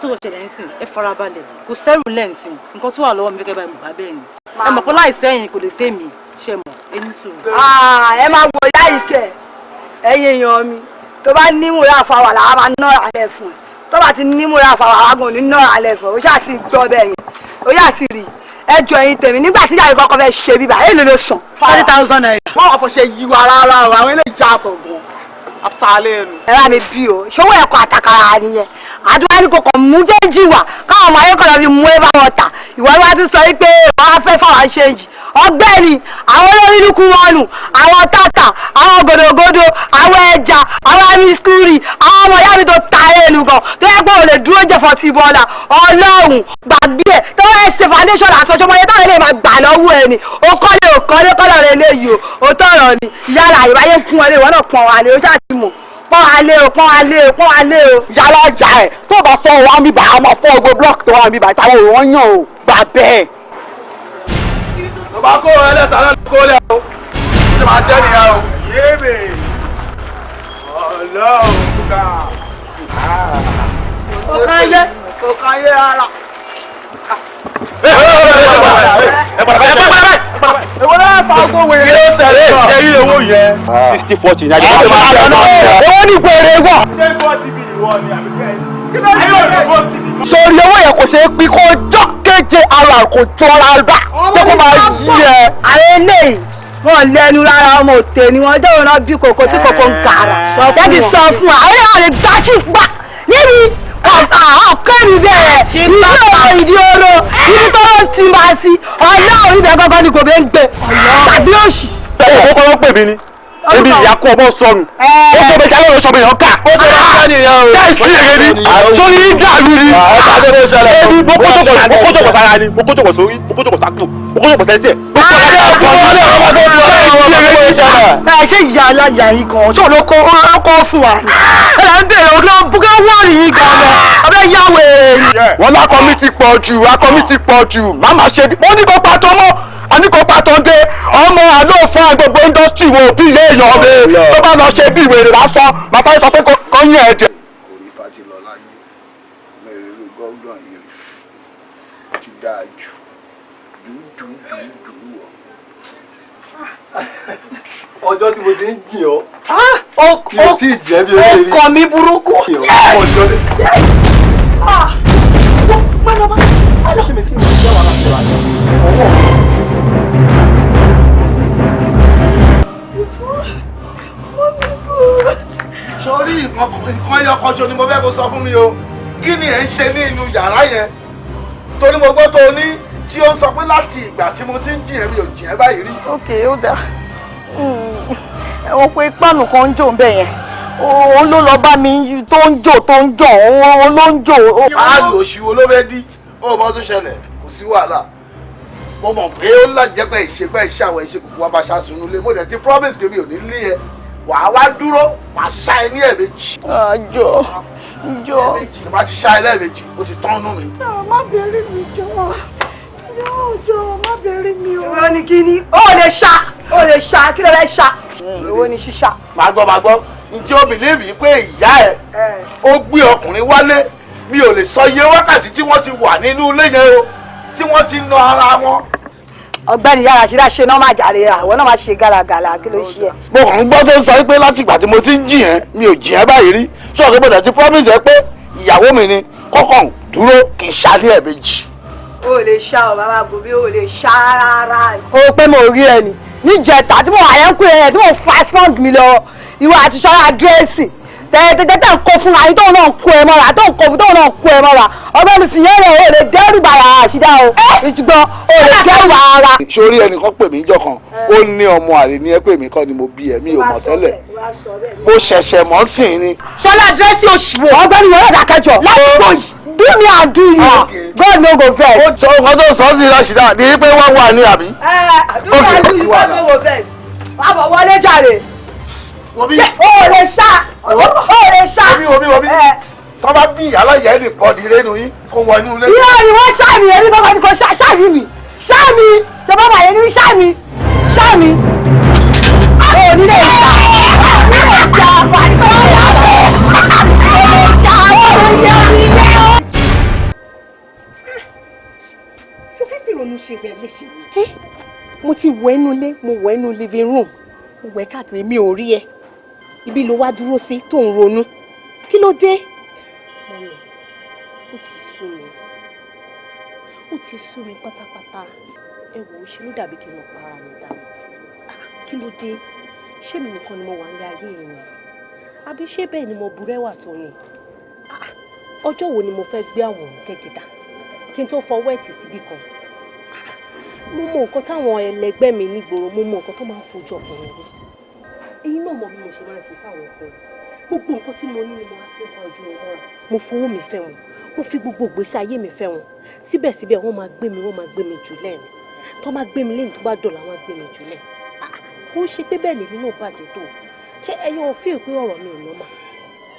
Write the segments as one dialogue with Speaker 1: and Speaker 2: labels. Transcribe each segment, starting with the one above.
Speaker 1: tó ṣẹlẹ̀ ń sìn, ẹ farabalẹ̀, kò sẹ́rù lẹ́ǹsìn, nǹkan tó wà lọ́wọ́ mi gẹ́gẹ́ bá mi bá bẹ́ẹ̀ ni. Ẹ mọ̀ pé láì sẹ́yìn kò lè sé mi, ṣe mọ̀, ẹ ní sùúrù.
Speaker 2: Ẹ máa wò ìyá ìkẹ́, ẹ̀yin èèyàn mi, tó bá nímúra àfàwà làwa máa ná alẹ́ fún ẹ. Tó bá ti nímúra àfàwà àwa gan ní ná alẹ́ fún ẹ, ó ṣáà ti gbọ́ bẹ́ẹ̀ yẹn, ó yà ti rí. Ẹ jọ ẹ̀yin tèmi nígbà tí ìyá ìkọ́kọ́ fẹ́ ṣe bíbà, èlò ló sàn.
Speaker 1: 30,000 naira.
Speaker 3: Wọ́n wà fọṣẹ yí wa rárá o, àwọn eléyìí já àtọ̀ gan. Àtàlẹ́ ẹnu.
Speaker 2: Ẹ bá mi bí o, ṣówó ẹ̀kọ́ àtàkàrà nìyẹn. Àdúrà ní kò kàn mú jẹ́jì wà káwọn ọmọ ayékọ̀ọ́ fi mú ẹ bá wọn tà. Ìwọ wá tún sọ pé wàá fẹ́ fáwọn ṣéǹjì. Ọ̀gbẹ́ni, àwọn olórí lukú wọn nù, àwọn tàtà, àwọn gòdògòdò, àwọn ẹja, àwọn amiskuri, àwọn ọmọ ìyá mi tó ta ẹnu gan, tó yẹ pé ò lè dúró jẹ fọtí bọ́lá, Ọlọ́run gbàgbé ẹ̀ tó yẹ ṣe foundation àtọ́jọ́ mọ́yé táwọn eléyìí máa gbà lọ́wọ́ ẹ ni, ó kọ́lé ò kọ́lé kọ́lọ̀ rẹ léyìí o, ó tọ̀rọ̀ ni, yálà ìwáyé kún ọ lé, ìwọ náà pọ̀n wà lé, ó ṣáà ti mọ̀. Pọ́n wa lé o, pọ́n wa lé o, pọ́n wa lé o.
Speaker 3: Yálà ọjà ẹ̀ tó bá fọ́ wa mi bá a máa fọ́ gbogbo block tó wà mí bá táwọn òun yàn o gbà bẹ́ẹ̀.
Speaker 4: Tó bá kó ẹlẹ́sà náà kó lẹ̀ o, ó ti máa jẹ́ nìyẹn o. Yéèmè Ọlọ́run ká.
Speaker 2: Kò kàn yé, kò kàn yé rárá.
Speaker 3: Èwo náà fa ogbó wèrè ló ṣẹlẹ̀
Speaker 4: ṣe rí owó yẹn.
Speaker 3: 60-40 ní ajá. Owó ní wèrè wọ̀.
Speaker 4: Ṣé bọ́ TV ìwọ ni àbí kẹ́
Speaker 3: Sórí owó yẹn kò ṣeé pín kó jọ́ kéje ara kò jọra bá tó kó máa yí ẹ.
Speaker 2: Àwọn eléyìí wọn lẹ́nu rárá, ọmọ òtè ni wọn jẹ́ òun náà bí kòkó tí kòkó ń kàrà. Jẹ́ kí sọ fún wa, àwọn èèyàn lè gbá sí gbà níbi ọ̀kẹ́ mi bẹ̀rẹ̀ ilé ọ̀rọ̀ ìdí oró ibi tó ń ti máa sí Ọlọ́run ibẹ̀ gángan ni kò bẹ́ ń gbé tàbí òṣì.
Speaker 3: Ẹ kò kọ́kọ́ pè mí ni ebi ìyá kú ọmọ sọnù ó sọ bẹ jalè ó sọ bẹ yàn ká.
Speaker 4: Ó ṣe máa ń nìyẹn o.
Speaker 3: Tẹ́sí èrè ni sórí dàrú ni. Ebi mo kó jòkó sára ni, mo kó jòkó sórí, mo kó jòkó sápò, mo kó jòkó sẹ́sẹ̀.
Speaker 1: Ẹ ṣe ìyá aláya yìí gan, ṣé òun ló kó fún wa ni? Ẹ lọ ń bèrè òun ló búkẹ́ wọ́ọ̀rì yìí gan lọ, ọbẹ̀ yá wèrè ni.
Speaker 3: Wọ́n lákọ mi ti pọ̀ jù, akọ mi ti pọ̀ jù, má má ṣe bí. Mo ní kó pàtó mọ́, a ní kó pàtó dé, ọmọ àlóòfin gbogbo industry wo bí ilé èèyàn mi tó bá lọ ṣe bí ìwèrè lásán, màá sáré sọ pé kò yín ẹ̀ jẹ.
Speaker 5: Kò rí pati lọ láyé, mẹ́rin ló gọ́ọ̀dọ̀ yìí rí, ó ti dáa jù, dùdùdùdù wọ̀.
Speaker 4: Ọjọ́ tí mo ti ń jìn ọ́, mi ò tí ì jẹ́ bí ó ṣe rí.
Speaker 1: Ọkọ mi burúkú.
Speaker 4: Ọjọ́ tí. Ṣé mi tí mo jẹ́ wàhálà sí wa? Ọwọ́ mi.
Speaker 5: Sórí nǹkan ẹyọ kan ṣo ni mo fẹ́ kó sọ fún mi o. Kí ni ẹ̀ ń ṣe ní inú yàrá yẹn? Torí mo gbọ́ tó o ní tí ó ń sọ pé láti ìgbà tí mo ti ń jìn ẹ́ mi ò jìn ẹ́ báyìí rí.
Speaker 1: Ok, ó dáa. Wọ́n pé páànù kan ń jò ń bẹ̀ yẹn. Òun ló lọ bá mi tó ń jò tó ń jò, òun ló ń jò.
Speaker 5: Páànù òṣìwò ló fẹ́ dí. Ó mọ tó ṣẹlẹ̀, kò sí wàhálà. Mo mọ̀ pé ó lájẹ́ pé ìṣepẹ́ ìṣàwọ̀ ìṣekùkù wa bá ṣàṣùnú lé. Mo dẹ̀ ti promise pé mi ò ní lé ẹ. Wàá wá dúró, wàá ṣá ẹ ní ẹ̀ẹ̀mejì.
Speaker 1: Àjọ, jọ.
Speaker 5: Ẹ̀ẹ̀mejì tó bá ti ṣá ẹ lẹ́ẹ̀mejì, ó ti tán nú mi.
Speaker 1: Má bẹ̀rẹ̀ mi jọ, jọ, má bẹ̀rẹ̀ mi o.
Speaker 2: Ìwọ ni kí ni? Ó lè ṣá, ó lè ṣá, kí ló fẹ́ ṣá? Ìwọ ni ṣíṣá.
Speaker 5: Màá gbọ́, màá gbọ́. Ǹjẹ́ o believe pé ìyá ẹ̀ ó gbé ọkùnrin wálé? Mi ò lè sọ iye wákàtí tí wọ́n ti wà nínú ilé yẹn o, tí wọ́n ti na ara wọn.
Speaker 2: Ọ̀gbẹ́ni yàrá ṣe dáṣe náà máa jàre ra, àwọn náà máa ṣe gàlagàlà, kí ló ṣe ẹ.
Speaker 5: Mo kàn ń gbọ́ tó ń sọ pé láti ìgbà tí mo ti ń jìn ẹ́, mi ò jìn ẹ́ báyìí rí. Sọ̀rọ̀ pé mo ti promise ẹ pé ìyàwó mi ni kọ́kàn dúró kì í ṣalé ẹ̀ méjì.
Speaker 2: O lè ṣá o, bàbá Gòbí, o lè ṣá rárá. O pé mo rí ẹ ní níjẹta tí mo wà yẹn ń kú yẹn tí mo fa strong mi lọ, ìwọ àti ṣọ́ra dírẹ́sì tẹ́tẹ́tẹ́ ń kó fún wa, tóun náà ń kó ẹ mọ́ra, tóun kó fún tóun náà ń kó ẹ mọ́ra. Ọgbẹ́ni fi yẹn lọ, o lè dẹ́rù bàrà àṣìdá o, ìtúgbọ́n o lè dẹ́rù bàrà.
Speaker 5: Sórí ẹnìkan pè mí jọ kan, ó ní ọmọ àlè ní ẹ pè mí kọ́ ni mo bí ẹ, mi ò mọ̀ tẹ́lẹ̀, mo ṣẹ̀ṣẹ̀ mọ̀ sí i ni.
Speaker 2: Ṣọlá dírẹ́sì òṣìwò, ọgbẹ́ni wọn lọ́dà kẹjọ lásìkò yìí, do me and do you, God no go vex.
Speaker 5: Ó sọ nǹkan tó sọ sí Rashida ní pé wọ́n wà ní àbí.
Speaker 2: Ẹ do me and do you, God no go vex. Wàá bọ̀ wọlé jàre.
Speaker 5: Wo bí?
Speaker 2: O lè ṣá, o lè ṣá.
Speaker 5: Wo bí, wo bí, wo bí? Tọ́ bá bí ìyá aláya ẹ̀ lè bọ́ di rénu yín kó wọ inú ilé.
Speaker 2: Irọ́ ni wọ́n ṣá mi, èmi bàbá ni kò ṣá, ṣá mi mi, ṣá mi, ṣe bàbá yẹn ní ṣá mi, ṣá mi. O ní lè ṣá, ní lè ṣá, wà ní kò ṣá, o lè ṣá, o lè ṣá, o lè ṣá.
Speaker 6: Ṣo fẹ́ fi ìrònú ṣe rẹ̀ léṣe ni? Mo ti wọ inú ilé, mo wọ inú living room, mo wẹ̀ káàkiri, mi ò rí ẹ. Ibi ló wá dúró sí tó ń ronú. Kí ló dé?
Speaker 7: Mummy, ó ti sú mi. Ó ti sú mi pátápátá. Ẹ wò ó, ṣe ló dàbí kí n lọ pa ara mi dànù. Kí ló dé? Ṣé mi nìkan ni mo wà ní ayé yìí ni? Àbí ṣé bẹ́ẹ̀ ni mo burẹ́wà tó ni? Ọjọ́ wo ni mo fẹ́ gbé àwòrán kẹ́gẹ́dà kí n tó fọwọ́ ẹ̀tì síbì kan? Mo mọ nǹkan táwọn ẹlẹgbẹ́ mi nígboro, mo mọ nǹkan tó máa ń fojú ọkùnrin rí. Èyí náà mọ bí mo ṣe máa ń ṣe sáwọn ọkùnrin. Gbogbo nǹkan tí mo ní ni mo máa fi ń fa ojú wọn mọ́ra. Mo fowó mi fẹ́ wọn, mo fi gbogbo ìgbésí ayé mi fẹ́ wọn. Síbẹ̀síbẹ̀ wọ́n máa gbé mi, wọ́n máa gbé mi jùlẹ̀ ni. Tó máa gbé mi lẹ́yìn tó bá dọ̀là, wọ́n á gbé mi jùlẹ̀. Kò ń ṣe pé bẹ́ẹ̀ lèmi náà bàjẹ́ tó. Ṣé ẹ̀yin ò feel pé ọ̀rọ̀ mi ò normal?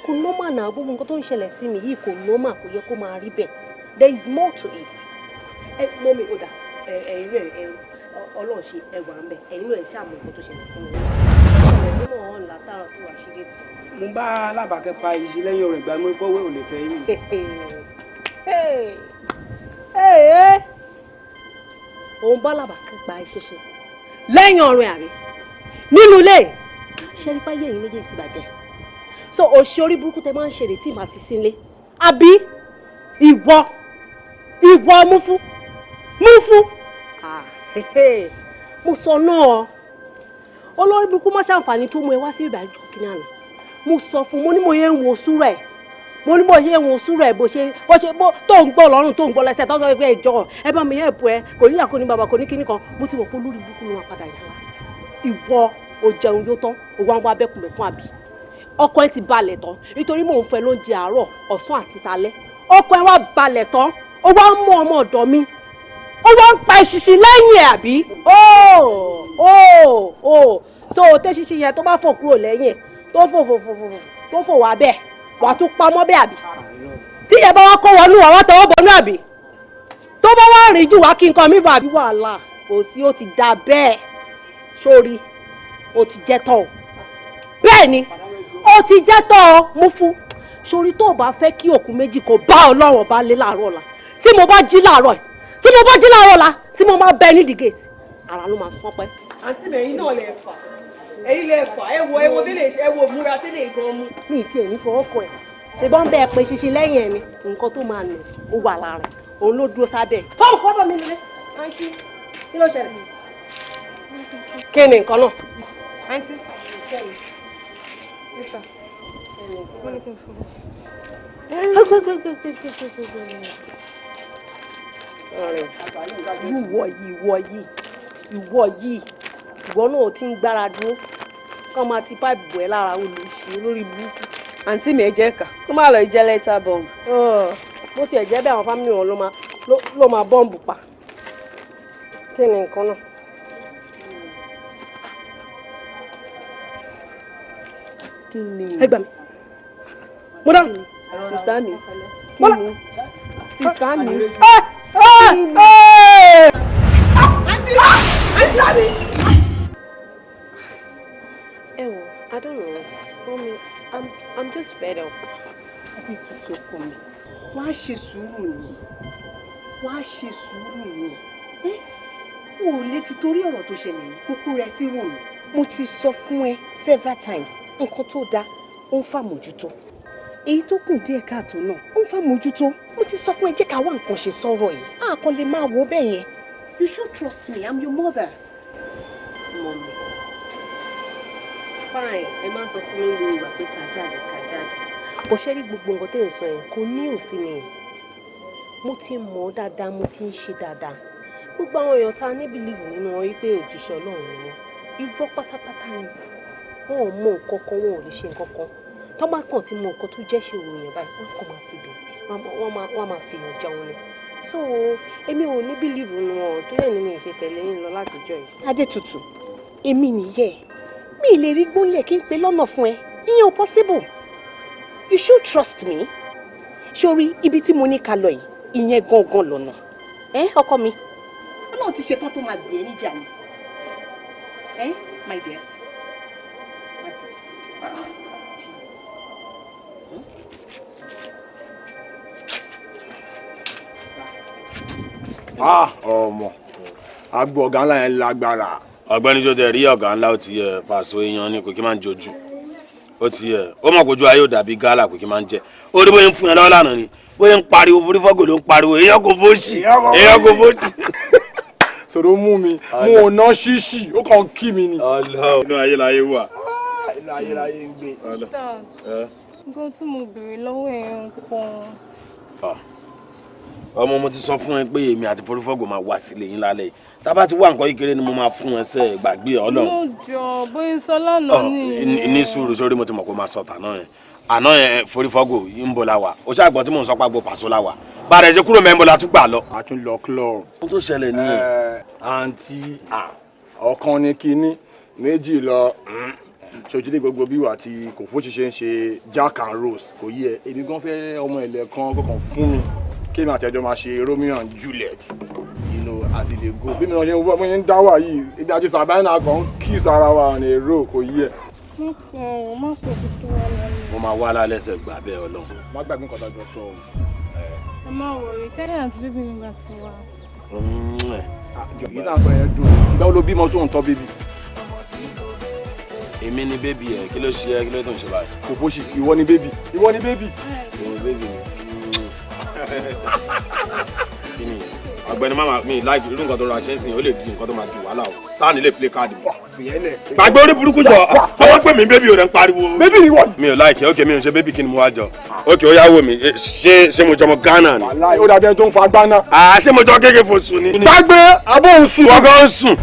Speaker 7: Kò normal náà, gbogbo nǹkan tó ń ṣẹlẹ̀ sí mi yìí kò normal, kò yẹ kó máa rí bẹ́ẹ̀. There is more to it. Ẹ mọ́ mi, ó dà, ẹ̀yin rẹ̀ ẹ Ọlọ́run ṣe ẹwà ń bẹ̀, ẹ̀yin rẹ̀ ṣàmù nǹkan tó ṣẹlẹ̀ sí mi. Ẹ̀yin náà hàn látara tó wà ṣe géètì.
Speaker 8: Mo bá Alábàákẹ́ pa iṣẹ́ lẹ́yìn ọ̀rọ̀ ìgbà mú bọ́wé ò lè tẹ yín.
Speaker 7: Òun bá Alábàákẹ́ pa iṣẹ́ ṣe lẹ́yìn ọ̀rọ̀ àrí nínú ilé ṣe rí báyé ẹ̀yin méjèèjì ti bàjẹ́. So òṣì orí burúkú tẹ máa ń ṣeré tí màá ti sínlé. Àbí ìwọ ìwọ múfú múfú. Mo sọ náà, olórí burúkú má ṣàǹfààní tó mú ẹ wá sí ìbàjẹ́ kìíní àná. Mo sọ fún, mo ní mo yẹ ń wo súrà ẹ, mo ní mo yẹ ń wo súrà ẹ bó ṣe bó ṣe bó tó ń gbọ́ lọ́rùn tó ń gbọ́ lẹ́sẹ̀ tó ń sọ pé ìjọ ẹ bá mi yẹ ẹ̀pù ẹ kò níyà kò ní bàbá kò ní kíní kan. Mo ti mọ̀ pé olórí burúkú ló máa padà yà wá sí. Ìwọ o jẹun yóò tán, o wá ń wá bẹ́kùnbẹ́kùn àbí ọkọ ẹ ti balẹ̀ tán nítorí mò ń fẹ́ lóúnjẹ àárọ̀ ọ̀sán àti talẹ́. Ọkọ ẹ wá balẹ̀ tán, ó wá ń mú ọmọ ọ̀dọ̀ mi, ó wá ń pa ìṣinṣin lẹ́yìn ẹ̀ àbí. Ó tó o tẹ́ ṣinṣin yẹn tó bá fò kúrò lẹ́yìn ẹ̀ tó fò fò fò fò tó fò wá bẹ́ẹ̀ wàá tún pamọ́ bẹ́ẹ̀ àbí. Tí ìyẹn bá wá kó wọnú wà wá tọwọ́ bọnú àbí. Tó bá wá rìn jù wá kí nǹkan mi bọ̀ àbí wàhálà kò sí, ó ti da bẹ́ẹ̀ sórí, ó ti jẹ́ tán o. Bẹ́ẹ̀ ni ó ti jẹ́ tán o mú fún sórí. Tó o bá fẹ́ kí òkú méjì kò bá Ọlọ́run ọba lé láàárọ̀ ọ̀la, tí mo bá jí láàárọ̀ ẹ̀, tí mo bá jí láàárọ̀ ọ̀la, tí mo máa bẹ nídìí gate, ara ló máa sán pẹ́.
Speaker 6: Àǹtí mi, ẹ̀yin náà lè fà, ẹ̀yin lè fà, ẹ wo ẹ wo tẹ́lẹ̀, ẹ wo múra tẹ́lẹ̀ gan mu.
Speaker 7: Mi ì tiẹ̀ ní fọwọ́ kọ ẹ̀, ṣe bọ́n bẹ́ẹ̀ pé ṣinṣin lẹ́yìn ẹ̀ ni nǹkan tó máa nù ó wà lára ẹ̀, òun ló dúró sábẹ́ ẹ̀. Fọ́ọ̀mù kọ́ bọ̀ mi nílé. Àǹtí, kí ló ṣẹlẹ̀? Kí ni nǹkan náà?
Speaker 6: Àǹtí, wọ́n ní kí n fún un.
Speaker 7: Ìwọ yìí, ìwọ yìí, ìwọ yìí, ìwọ náà ti ń gbára dúró kọ́ máa ti páìpù bọ̀ ẹ́ lára olùsí olórí burúkú.
Speaker 6: Àǹtí mi, ẹ jẹ́ ká kó má lọ jẹ́ lẹ́tà bọ̀m̀bù.
Speaker 7: Bó tiẹ̀ jẹ́ bẹ́ẹ̀, àwọn fámìlì wọn ló máa bọ́ǹbù pa. Kí ni nǹkan náà?
Speaker 6: Kí ni?
Speaker 7: Ẹ gbà mí. Mo dáhùn.
Speaker 6: Sista mi, kí ni? Sista mi.
Speaker 7: Àǹtí mi. Ẹ wo, I don't know. Mommy, I'm just fed up.
Speaker 6: Adétutù ọkọ mi, wàá ṣe sùúrù ni, wàá ṣe sùúrù ni. O ò lè ti torí ọ̀rọ̀ tó ṣẹlẹ̀ yìí kókó rẹ sí ròmù.
Speaker 7: Mo ti sọ fún ẹ several times, nǹkan tó dáa ó ń fàmójútó, èyí tó kù díẹ̀ káàtó náà ó ń fàmójútó. Mo ti sọ fún ẹ, jẹ́ ká wá nǹkan ṣe sọ̀rọ̀ yìí, a kàn lè máa wò ó bẹ́ẹ̀ yẹn. You should trust me, I'm your mother. Mommy, fine, ẹ máa ń sọ fún mi gbogbo ìgbà pé ká jáde, ká jáde. Bó ṣe rí gbogbo nǹkan tẹ́ ẹ̀ ń sọ yẹn kò ní òsì mi. Mo ti mọ̀ ọ́ dáadáa, mo ti ń ṣe dáadáa. Gbogbo àwọn èèyàn tá a ní believe nínú wọn wípé òjíṣẹ́ Ọlọ́run ni wọ́n, irọ́ pátápátá ni. Wọn ò mọ nǹkan kan, wọn ò lè ṣe nǹkan kan. Tó bá kàn ti mọ nǹkan tó jẹ́ ṣe òòyàn báyìí, wọ́n kàn máa fi bẹ̀ wọ́n máa fi èèyàn jẹun ni. So èmi ò ní believe nínú wọn tó yẹ ni mi ì ṣe tẹ̀lé yín lọ látijọ́ yìí.
Speaker 6: Adétutù, èmi nìyẹn, mi ì lè rí gbónlẹ̀ kí n pe lọ́nà fún ẹ, ìyẹn ò possible. You should trust me. Sórí ibi tí mo ní ká lọ yìí, ìyẹn gangan lọ́nà ẹ ọkọ mi. Ọlọ́run ti ṣetán tó máa gbé e níjà ni ẹ, my dear.
Speaker 4: Ọmọ agbo ọ̀gá ńlá yẹn lágbára.
Speaker 9: Ọ̀gbẹ́ni tó tẹ rí ọ̀gá ńlá ó ti yẹ pàṣẹ èèyàn ni kò kí máa ń jojú. Ó ti yẹ ó mọ̀ kojú ayé ò dàbí gálà kò kí máa ń jẹ. Ó rí bóyá ń fún yẹn lọ́wọ́ lánàá ni bóyá ń pariwo forífọ́gò ló ń pariwo èèyàn kò fóṣì èèyàn kò fóṣì.
Speaker 4: Sọ̀rọ̀ mú mi mo ò ná ṣíṣì ó kàn kí mi ni.
Speaker 9: Ọlọ́run inú ayé láyé wà.
Speaker 4: Inú ayé láyé ń gbé.
Speaker 10: Nǹkan tí mo béèrè lọ́wọ́ ẹ̀ ń pọ̀.
Speaker 9: Ọmọ mo ti sọ fún ẹ pé èmi àti forífọ́gò máa wá sílé yín lálẹ́ yìí. Tá bá ti wá nǹkan kékeré ni mo máa fún ẹ sẹ́ gbàgbé Ọlọ́run.
Speaker 10: Mo jọ bóyá sọ lánàá nìyẹn.
Speaker 9: Ní sùúrù sórí mo ti mọ̀ pé máa sọ tàná yẹn. Àná yẹn forífọ́gò ń bọ̀ la wà. O ṣàgbọ́n tí mò ń sọ pàgbọ́ pàṣọ la wà. Bá rẹ̀ ṣe kúrò mẹ́ńbọ̀ la tún gbà lọ.
Speaker 4: A tún lọ club.
Speaker 9: Ohun tó ṣẹlẹ̀ nìyẹn.
Speaker 4: Àǹtí ọ̀kan ni kinní méjì lọ ṣòjúlé gbogbo bí wà tí kò fó ṣiṣẹ́ ń ṣe Jack and Rose kò yí ẹ. Èmi gan fẹ́ ọmọ ilẹ̀ kan kọ̀ọ̀kan fún mi kémi àti ẹjọ́ máa ṣe Romeo and Juliet, you know, as e dey go. Bí mi náà ṣe ń wọ́ mo ṣe ń dá wà yìí ibi àti Sabina kan kiss ara wa on a row kò yí ẹ.
Speaker 10: Má pọ̀ má pọ̀ kó tó wà lálẹ́.
Speaker 9: Mo máa wá lálẹ́ sẹ́ gbà bẹ́ẹ̀ Ọlọ́run.
Speaker 4: Má gbàgbé nǹkan tá a jọ sọ o.
Speaker 10: Ẹ má wọrí tẹ́lẹ̀ àti bíbí mi bá ti wá.
Speaker 4: Yìí náà sọ yẹn dùn. Ìgbà wo ló bímọ tó ń tọ́ bébì?
Speaker 9: Èmi ni bébì ẹ, kí ló ṣe ẹ, kí ló tó ń ṣe báyìí?
Speaker 4: Kò bó ṣe, ìwọ ni bébì, ìwọ ni bébì.
Speaker 9: Ìwọ bébì mi. Kí ni ọ̀gbẹ́ni máma mi láìpẹ́ irú nǹkan tó ra ṣe ń sìn ó lè di nǹkan tó máa di wàhálà o. Táà ní lè play card mi. Gbàgbé orí burúkú jọ, ọwọ́ pè mí bébì ò rẹ̀ ń pariwo.
Speaker 4: Bébì ni wọ́n.
Speaker 9: Mi ò láìkẹ́, ókè mi ò ṣe bébì kí ni mo wá jọ. Ókè ó yá wò mí, ṣé mo jọmọ Ghana ni?
Speaker 4: Wàláhì ó dàbí ẹni tó ń fa Ghana.
Speaker 9: Ṣé mo jọ kéèké fò sùn ni?
Speaker 4: Gbàgbé abó ń sùn.
Speaker 9: Wọ́n gan ń sùn.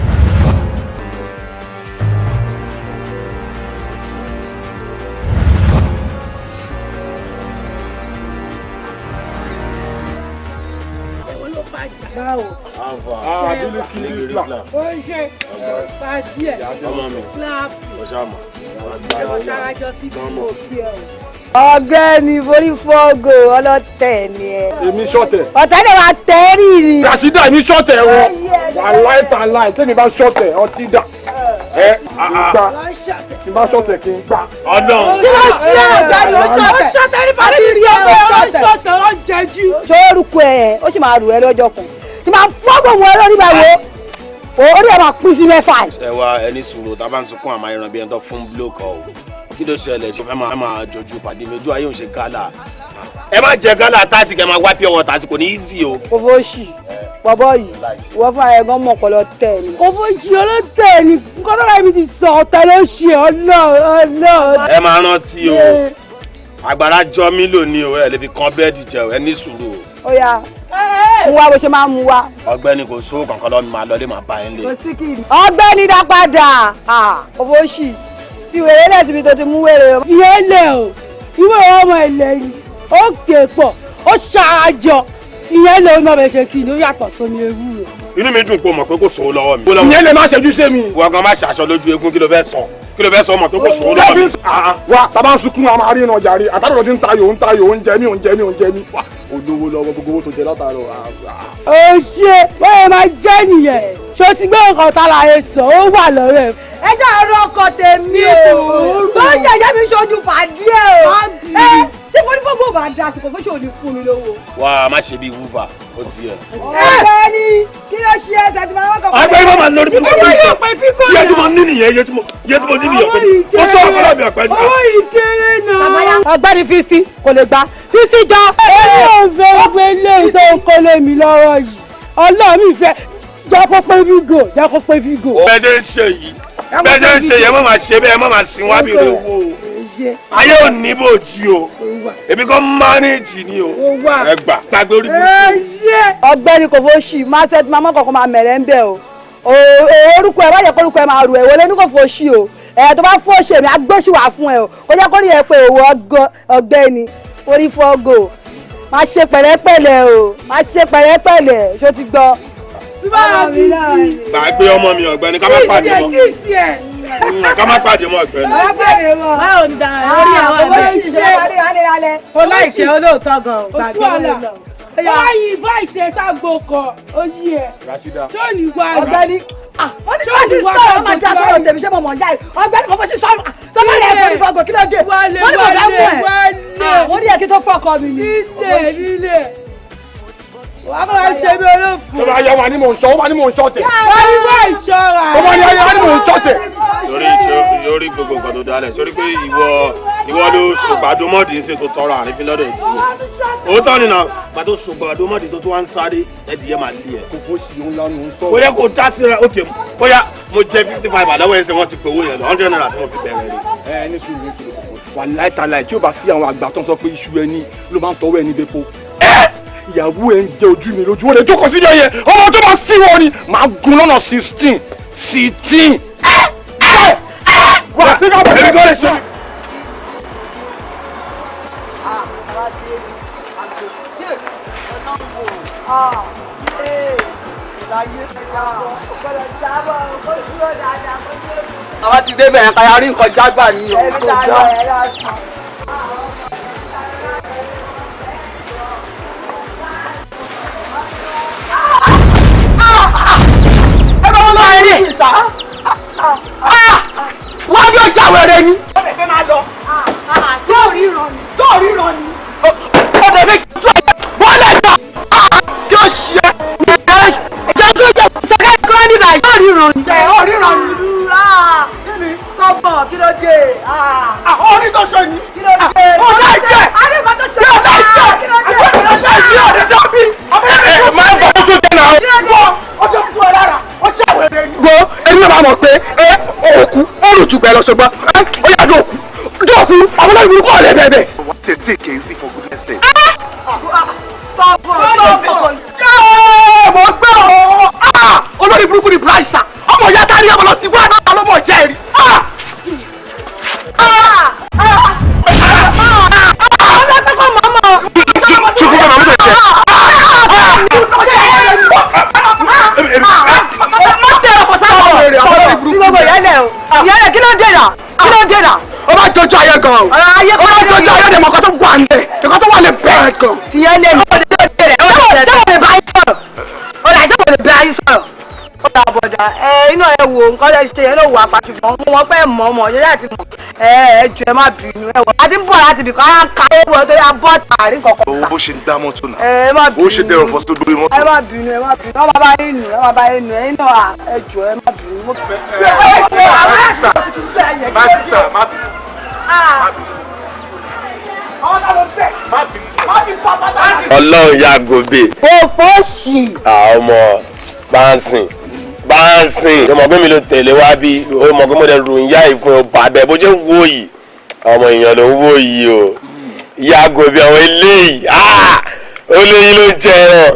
Speaker 2: Ọ̀gbẹ́ni forífọ́gò ọlọ́tẹ̀ ni ẹ.
Speaker 4: Èmi ṣọ̀tẹ̀.
Speaker 2: Ọ̀tẹ̀ lè wà tẹ́rì ni.
Speaker 4: Ràṣídà èmi ṣọ̀tẹ̀ wọn. Wàláì tàláì tẹ́mi bá ṣọ̀tẹ̀ ọtí dà. Ẹ gbà tí bá ṣọ̀tẹ̀ kí n gbà.
Speaker 9: Ọlọ́run.
Speaker 2: Kí ló ṣe ọ̀gbẹ́ni ó ṣọ̀tẹ̀?
Speaker 1: Ó ṣọ̀tẹ̀ ní pàdé ti rí ọgbẹ́ ó ṣọ̀tẹ̀ ó jẹjú.
Speaker 2: Sórúkọ ẹ̀ ó sì máa rù ẹ lọ́jọ́ kan. Tí máa fọ́ gbogbo ẹ lórí báwo orí ẹ máa pín sí mẹ́fà.
Speaker 9: Ẹ wá ẹni sùúrù tá a bá ń sunkún àmọ́ ìran bí ẹni tó fún búlọ̀kọ̀ o. Kí ló ṣẹlẹ̀ ṣe fẹ́ máa jọjú pàdé mi ojú ayé òun ṣe gálà. Ẹ má jẹ gálà táàtì kẹ máa wá pure water àti kò ní easy o.
Speaker 2: Kò fóṣì bọ̀bọ̀ yìí ìwọ fún ara ẹ̀ gan mọ̀ ọ̀pọ̀lọ tẹ̀ ni.
Speaker 1: Kò fóṣì ọlọ́tẹ̀ ni nǹkan tó rà mí ti sọ ọ̀tẹ̀ ló ṣe ọlọ́.
Speaker 9: Ẹ máa rántí o àgbàrá jọ mí lónìí o ẹ lè fi kan bẹ́ẹ̀dì jẹ o ẹ ní sùúrù o.
Speaker 2: Ó yá mú wá bó ṣe máa ń mú wá.
Speaker 9: Ọ̀gbẹ́ni kò sówó kankan lọ́ọ́ mi máa lọlé máa bá ẹ lé.
Speaker 2: Kò sí kí ni. Ọ̀gbẹ́ni dá padà kò fóṣì fi wèrè lẹ̀ síbi tó ti mú wèrè o.
Speaker 1: Ìyẹn lẹ̀ o ìwé ọmọ ilẹ̀ yìí ó ké pọ̀ ó ṣarajọ ìyẹn lè ọmọ bẹ̀ ṣe kí ni ó yàtọ̀ sómi ewúro.
Speaker 9: Inú mi dùn pé o mọ̀ pé kò sówó lọ́wọ́ mi.
Speaker 4: Ìyẹn lè má ṣẹ́jú sí mi.
Speaker 9: Wọ́n gan má ṣàṣọ lójú eégún kí ló fẹ́ sọ kí ló fẹ́ sọ mọ̀ pé kò sówó lọ́wọ́ mi.
Speaker 4: Wa tàbá ń sunkún a máa rí iná jàre àtàrò tí ń tayò ń tayò ń jẹ mí ń jẹ mí ń jẹ mí. Olówó lọ́wọ́ gbogbo owó tó jẹ látàárọ̀.
Speaker 1: Ó ṣe bóyá máa jẹ́ nìyẹn ṣó ti gbé nǹkan tára ẹ sọ ó wà lọ́rọ̀ ẹ.
Speaker 2: Ẹ jẹ́ ọ̀rọ̀ ọkọ tèmi o tó ń jẹjẹ mi ṣojú pàdé o ẹ tí mo ní fọ́gbọ́n bá da àsìkò fún ṣòdì fún mi lówó.
Speaker 9: Wà á má ṣe bí wúfà ó ti yẹ.
Speaker 2: Ọ̀gbẹ́ni kí ló ṣe ẹsẹ̀ tí màá wọ́n kọ̀
Speaker 9: Àgbẹ̀ yìí máa lórí bí mo
Speaker 1: Owó yóò pẹ́ fíkó
Speaker 9: yẹ tí mo ní nìyẹn iye tí mo ní nìyẹn pé ó sọ ọ̀pọ̀lọpọ̀ mi ọ̀pẹ ní.
Speaker 1: Owó ìkéré náà.
Speaker 2: Ọ̀gbẹ́ni fífi kò lè gbà fífi jọ.
Speaker 1: Èmi ò fẹ́ gbé ilé tó ń kọ́lé mi lọ́wọ́ yìí Ọlọ́run mi fẹ́ jẹ́ kó pé fígò jẹ́ kó pé fígò.
Speaker 9: Bẹ́ẹ̀ ṣe ń ṣe yìí bẹ́ẹ̀ ṣe ń ṣe yìí ẹ má máa ṣe bẹ́ẹ̀ ẹ má máa sin wá bí rẹ̀ wò ó. Ayé ò ní bò jí o èmi kàn mánéjì ni o ẹ gbà gbàgbé orí burúkú.
Speaker 2: Ọ̀gbẹ́ni kò fóṣì máa ṣe máa mọ́kànkan máa mẹ̀rẹ̀ ń bẹ̀ o orúkọ ẹ báyẹ̀ kórúkọ ẹ máa rù ẹ wọlé ní kò fóṣì o ẹ tó bá fóṣì èmi agbóṣì wà fún ẹ o ó jẹ́ kó rí ẹ pé òwò ọ̀gbẹ́ni orí fọ́gò máa ṣe pẹ̀lẹ́pẹ̀lẹ́ o máa ṣe pẹ̀lẹ́pẹ̀lẹ́ ṣó ti gbọ́.
Speaker 9: Gbàgbé ọmọ mi ọ̀gbẹ́ni ká má pàdé mọ́ ká má pàdé mọ́ ọ̀gbẹ́ni.
Speaker 1: Báwo ni dára lórí àwọn ẹgbẹ́
Speaker 2: ṣe.
Speaker 1: O láìṣe olóòótọ́ gan-an gbàgbé olóòótọ́. Báyìí báyìí ṣe ságbo kọ ó yí ẹ. Tó ní wá.
Speaker 2: Ọ̀gbẹ́ni wọ́n ní bá ti sọ̀rọ̀ máa já sọ̀rọ̀ tèmi ṣé mo mọ̀ ya yìí ọ̀gbẹ́ni kò fọ́ sí sọ̀rọ̀ tọ́lá rẹ̀ fọ́ ní fọ́gò kí ló dé wọ́n ní mo fẹ́ mú ẹ̀ wọ́n ní ẹ̀ kí tó fọ́kọ mi ni.
Speaker 1: Nílé nílé. Wà á máa ṣe bí olófin.
Speaker 4: Tó bá yá wa ni mò ń sọ, ó wà ní mò ń sọ tẹ̀.
Speaker 1: Wọ́n ní wọ́n ìṣọ́ra.
Speaker 4: Ó wà ní ayé wa ni mò ń sọ tẹ̀.
Speaker 9: Sórí gbogbo nǹkan tó dálẹ̀, sórí pé ìwọ ló ṣùgbàdo mọ́ọ̀dì ń ṣe tó tọrọ àrífín lọ́dọ̀ ẹ̀dí yẹn. Òótọ́ ni náà, gbà tó ṣùgbàdo mọ́ọ̀dì tó tún wá ń sáré, ẹ̀dí yẹn máa lé ẹ̀.
Speaker 4: Kò fó sí òun lánàá ń sọ̀rọ̀.
Speaker 9: Kò yẹ kó dá sí rẹ, ókè, bóyá mo jẹ 55 àlọ́wọ́ ẹsẹ̀ wọ́n ti pè owó yẹn lọ, 100 naira tí mo fi bẹ̀rẹ̀ rẹ̀.
Speaker 4: Ẹ ní sùúrù ní sùúrù, wàláì tàláì tí ó bá sí àwọn àgbà tó ń sọ pé iṣu ẹni ló máa ń tọwọ́ ẹni bẹ́po. Ìyàwó ẹ ń jẹ ojú mi lójú, ó lè jókòó sílẹ̀ yẹn, ọmọ tó bá sí wọn ni màá gun lọ́nà 16 16. Wà á sí ká bẹ̀rẹ̀ kọ́ lè ṣe.
Speaker 1: Àwa ti débẹ̀ yẹn káyà rí nǹkan jágbà ní òun tó jọ. Ẹ bá wọn lọ eré. Wọ́n bí ọjà wẹ̀rẹ̀ ni. Ó lè fẹ́ máa lọ. Tó ríran ni. Tó ríran ni. Ọ̀dọ̀ mi tó bọ́lẹ̀ gbà. Kí ó ṣe é.
Speaker 2: Ṣé kí ó jẹ́ sọ́kẹ́ kọ́ níbà yóò ríran ni.
Speaker 1: Ó ríran ni.
Speaker 2: Sọ́bọ̀ kí ló dé?
Speaker 1: Orí tó ṣe ni.
Speaker 2: Kí ló dé?
Speaker 1: Ó láì jẹ́.
Speaker 2: Àríkọ́ tó ṣe
Speaker 1: Yóò láì jẹ́.
Speaker 2: Kí ló dé?
Speaker 1: Àgbẹ̀rẹ̀ láì jẹ́ ọ̀rẹ́ dọ́bí.
Speaker 3: Máa ń bọ̀ ojú jẹ́ náà.
Speaker 2: Kí ló dé?
Speaker 1: Ó ti tú ọ lára. Ó ṣe àwẹ̀rẹ̀ ni.
Speaker 3: Wo ẹni náà máa mọ̀ pé ẹ òkú ó rù jù bẹ́ẹ̀ lọ ṣùgbọ́n ẹ ó yà dóòkú dóòkú àwọn olóyún kọ́ ọ̀lẹ́ bẹ́ẹ̀ bẹ́ẹ̀.
Speaker 5: Take it easy for goodness sake.
Speaker 2: Sọ́bọ̀ sọ́bọ̀.
Speaker 1: Jẹ́ mo gbé o. Olórí burúkú ni Bryce. Ọmọ ìyá tá a ní ọmọ lọ sí wá náà ló mọ̀ jẹ́ rí.
Speaker 3: Ṣùkú bàbá mi lè jẹ.
Speaker 2: Gbogbo ìyẹlẹ o. Ìyẹlẹ kí ló dé náà? Kí ló dé náà?
Speaker 1: Ó bá jọjọ ayé gan o.
Speaker 2: Ọ̀rọ̀ ayé
Speaker 1: Ó bá jọjọ ayé dẹ̀ mọ̀ nǹkan tó wà nílẹ̀. Nǹkan tó wà lè bẹ̀rẹ̀ gan.
Speaker 2: Tìyẹlẹ mi. Ṣé mo lè bá yín sọ̀rọ̀? Ọ̀rọ̀ àti mo lè bá yín sọ̀rọ̀. Ó dà bọ̀dà ẹ inú ẹ wo nǹkan lẹ ṣe yẹn ló wà pa ṣùgbọ́n mo mọ̀ pé mọ̀ mọ̀ yẹn láti mọ̀ ẹ ẹ jọ̀ọ́ ẹ má bínú ẹ wọ̀ a ti ń bọ̀ láti bìkan á ń ka ẹ wọ̀ torí a bọ́ tààrí kọ̀ọ̀kan.
Speaker 5: Owó bó ṣe ń dá mọ́tò náà.
Speaker 2: Ẹ má bínú.
Speaker 5: Bó ṣe dẹrọ fọ́ sí lórí mọ́tò.
Speaker 2: Ẹ má bínú ẹ má bínú ẹ má bá yín nù ẹ má bá yín nù ẹ̀yin náà ẹ jọ̀ọ́ ẹ má bínú.
Speaker 5: Má bínú.
Speaker 9: Ọlọ́run ya gòbè.
Speaker 2: Fòfò ṣì.
Speaker 9: Àwọn ọmọ báńsìn báńsìn. Ọmọ pé mi ló tẹ̀lé wá bí ọmọ pé mo lè ròyìn yá ìfún ọba abẹ bó ṣe ń wò yìí. Ọmọ èèyàn ló ń wò yìí o. Ìyá gòbè àwọn eléyìí. Olóyin ló ń jẹ ẹran,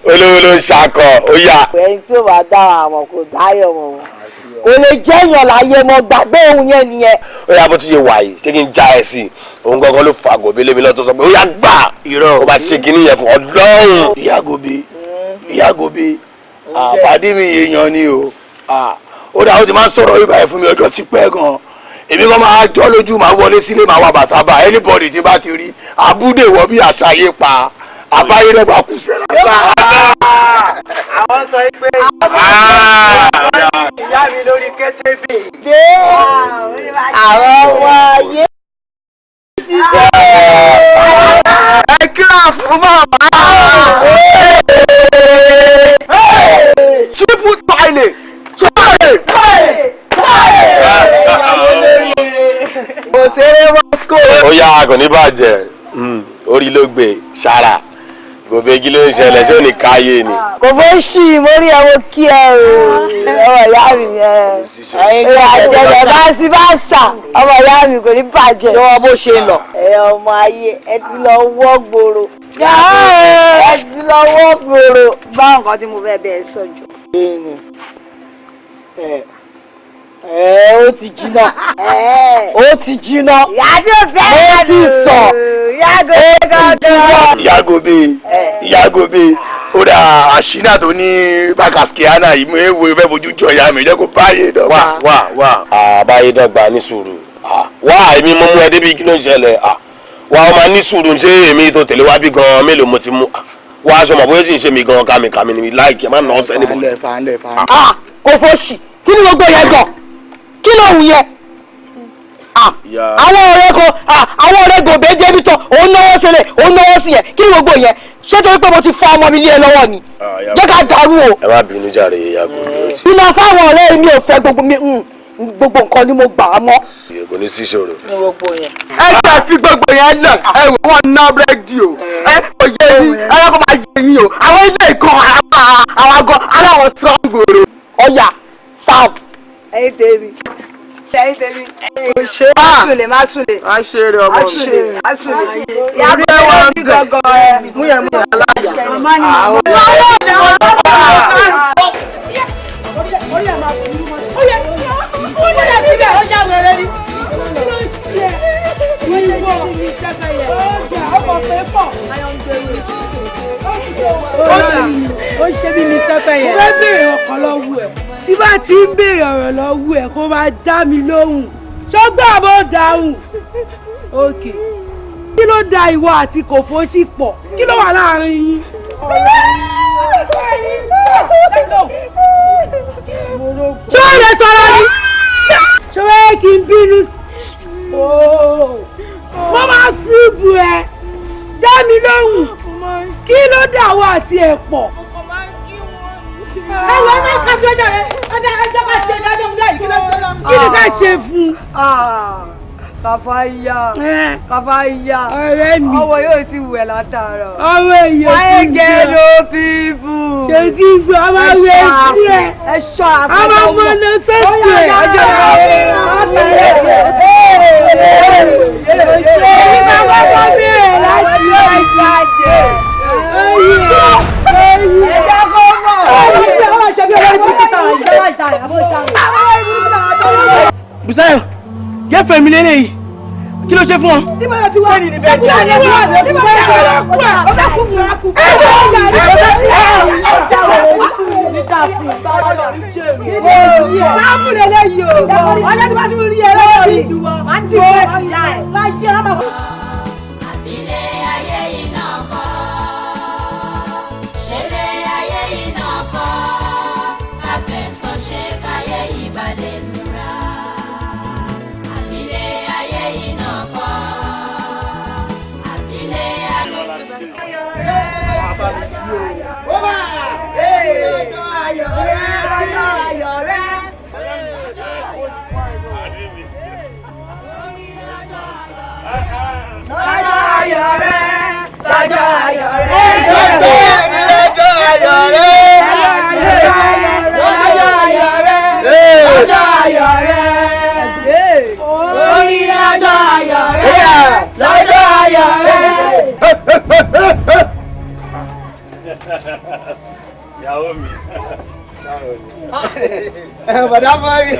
Speaker 9: olówó ló ń ṣakọ, ó yá.
Speaker 2: Ẹni tí ò bá dára àmọ́ kò dáyọ̀ mọ́ wọn. Kò lè jẹ́ èèyàn láyé mọ́ gbàgbé òun yẹn nìyẹn.
Speaker 9: Ó yá bó ti ṣe wà yìí, ṣé kí n já ẹ sí i? Òun gangan ló fa gòbè lémi lọ́tọ̀ sọ pé ó yá gbà.
Speaker 5: Irọ́.
Speaker 9: Ó bá ṣe kinní yẹn fún Ọlọ́run.
Speaker 5: Ìyá gòbè ìyá gòbè àpàdé mi èèyàn ni o. Ó dà ó ti máa ń sọ̀rọ̀ yìí báyìí fún mi ọjọ́ ti pẹ́ gan. Èmi kan máa jọ́ lójú máa wọlé sílé máa wà bàṣábà anybody tí bá ti rí abúdé wọ bí àṣàyè pa àbáyé rẹ̀ bá kú sí.
Speaker 8: Àwọn sọ pé ìyá mi lórí kẹ́tẹ́bì.
Speaker 2: Dé àwọn ọmọ ayé ti dé.
Speaker 1: Ẹ kíra fún bàbá. Triple toilet. Toilet.
Speaker 2: Òṣèré Moscow.
Speaker 9: Ó yá kò ní bàjẹ́, orí ló gbé sára gòbè kí ló ń ṣẹlẹ̀ ṣé ò ní káyé ni.
Speaker 2: Kò fẹ́ ṣì mo rí ẹwọ́ kí ẹ o ọmọ ìyá mi yẹn. Ẹ̀yà àjẹjẹ bá sí bá sà ọmọ ìyá mi kò ní bàjẹ́.
Speaker 1: Ṣé wọn bó ṣe lọ?
Speaker 2: Ẹ ọmọ ayé ẹ ti lọ wọ́ gbòòrò. Ẹ ti lọ wọ́ gbòòrò. Bá nǹkan tí mo fẹ́ bẹ́ẹ̀ sọ jù. Ẹ ó ti jiná. Ó ti jiná. Ìyá tí ó fẹ́
Speaker 1: Ó ti sọ.
Speaker 2: Ìyá gòbè gangan.
Speaker 5: Ìyá gòbè ìyá gòbè ó dà àṣínà tó ní bàkàsíkíánà yìí mo ewu fẹ́ fojú jọ ìyá mi jẹ́ kó báyé dọ́gba.
Speaker 9: Wá wá àbáyé dọ́gba ní sùúrù. Wá èmi mo mú ẹ débi kí ló ń ṣẹlẹ̀? Wá ọ máa ní sùúrù ṣé èmi tó tẹ̀lé wá bí gan-an mélòó mo ti mú? Wá aṣọ mọ̀ bóyá sì ń ṣe mi gan-an kàmìkàmì ni láìkí ẹ má nà ọ́ sẹ́ni bọ̀.
Speaker 5: Fàánlẹ̀ fàánlẹ̀.
Speaker 1: Kò fò ṣì kí ni gbogbo yẹn gan? Kí ló ń yẹ? Àwọn ọ̀rẹ́ kan àwọn ọ̀rẹ́ gòbè débi tán òun náwó sílẹ̀ òun náwó sí yẹn kí ni gbogbo yẹn?
Speaker 2: Ṣé torí pé mo ti fọ ọmọ mi lé ẹ lọ́wọ́ ni? Jẹ́ ká dàrú o.
Speaker 9: Ẹ má bínú jàre ìyàgò mi ó ti.
Speaker 2: Ìlọ fáwọn ọ̀rẹ́ mi ò fẹ́ gbogbo mi gbogbo nǹkan ni mo gbà á mọ́.
Speaker 9: Kò ní sí ìṣòro.
Speaker 3: Ẹ jẹ́ fi gbogbo yẹn lẹ̀, ẹ wò wọ́n ná búrẹ́dì o. Ẹ kò yé yín, ẹ kò máa yé yín o. Àwọn ilé ìkan àwọn àgọ́ aláwọ̀ sàn gbòòrò.
Speaker 2: Ọ̀yà sáàbù.
Speaker 11: Ẹyin tèmi. Ẹyin tèmi. Kò ṣe é má sùlè má sùlè.
Speaker 3: A ṣe eré ọmọ mi.
Speaker 11: Má sùlè. Ìyàgò ẹ̀ ní gangan ẹ.
Speaker 3: Múyẹ̀ múyẹ̀ aláya.
Speaker 11: Àwọn
Speaker 12: ó ṣe bí mi sẹ́fẹ̀ yẹn. Mo fẹ́ béèrè ọkàn lọ́wọ́ ẹ̀. Tí bá ti ń béèrè ọ̀rọ̀ lọ́wọ́ ẹ̀ kó máa dá mi lóhùn. Ṣọ́gbà bó dáhùn. Òkè. Kí ló da ìwọ àti Kòfóṣì pọ̀? Kí ló wà láàrin yín?
Speaker 2: Ṣé o lè sọ̀rọ̀ ni?
Speaker 12: Ṣé o yẹ kí n bínú? Mo máa ṣubú ẹ. Dá mi lóhùn. Kí ló dà wá àti ẹ̀ pọ̀?
Speaker 1: Ẹ wọ ẹ máa ká sí ọjà rẹ, ọjà ẹjọ́ máa ṣe ìdájọ́ fún láyìí kí ló ń sọ lọ.
Speaker 12: Kí ni ká ṣe fún un?
Speaker 11: Kàfáyà Kàfáyà
Speaker 12: ọ̀rẹ́ mi
Speaker 11: ọmọ yóò ti wẹ̀ látàárọ̀.
Speaker 12: Ọmọ èèyàn
Speaker 11: Why get no people?
Speaker 12: Ṣé ti gbọ́ ọmọ rẹ̀ sí ẹ̀?
Speaker 11: Ẹ ṣọ́ra
Speaker 12: fún ọmọ ọmọ náà sẹ́sì ẹ̀.
Speaker 11: Ọjọ́
Speaker 12: Èmi máa kọ́kọ́ bẹ̀rẹ̀ láti ọjà.
Speaker 11: Ẹ̀jẹ̀ kó mọ̀.
Speaker 8: Bùsáyọ̀, gẹ́fẹ̀ mi lélẹ́yìí, kí ló ṣe fún ọ?
Speaker 1: Tí mo ti wá, ṣé kí ló ní wà lórí
Speaker 13: Àbílẹ̀ ayé yìí náà kọ́, ṣẹlẹ̀ ayé yìí náà kọ́, káfẹ́sọ̀ ṣe káyé yìí balẹ̀ tura. Àbílẹ̀ ayé yìí náà kọ́, àbílẹ̀ ayé
Speaker 9: Ìyàwó mi.
Speaker 8: Bàdá Fáyì.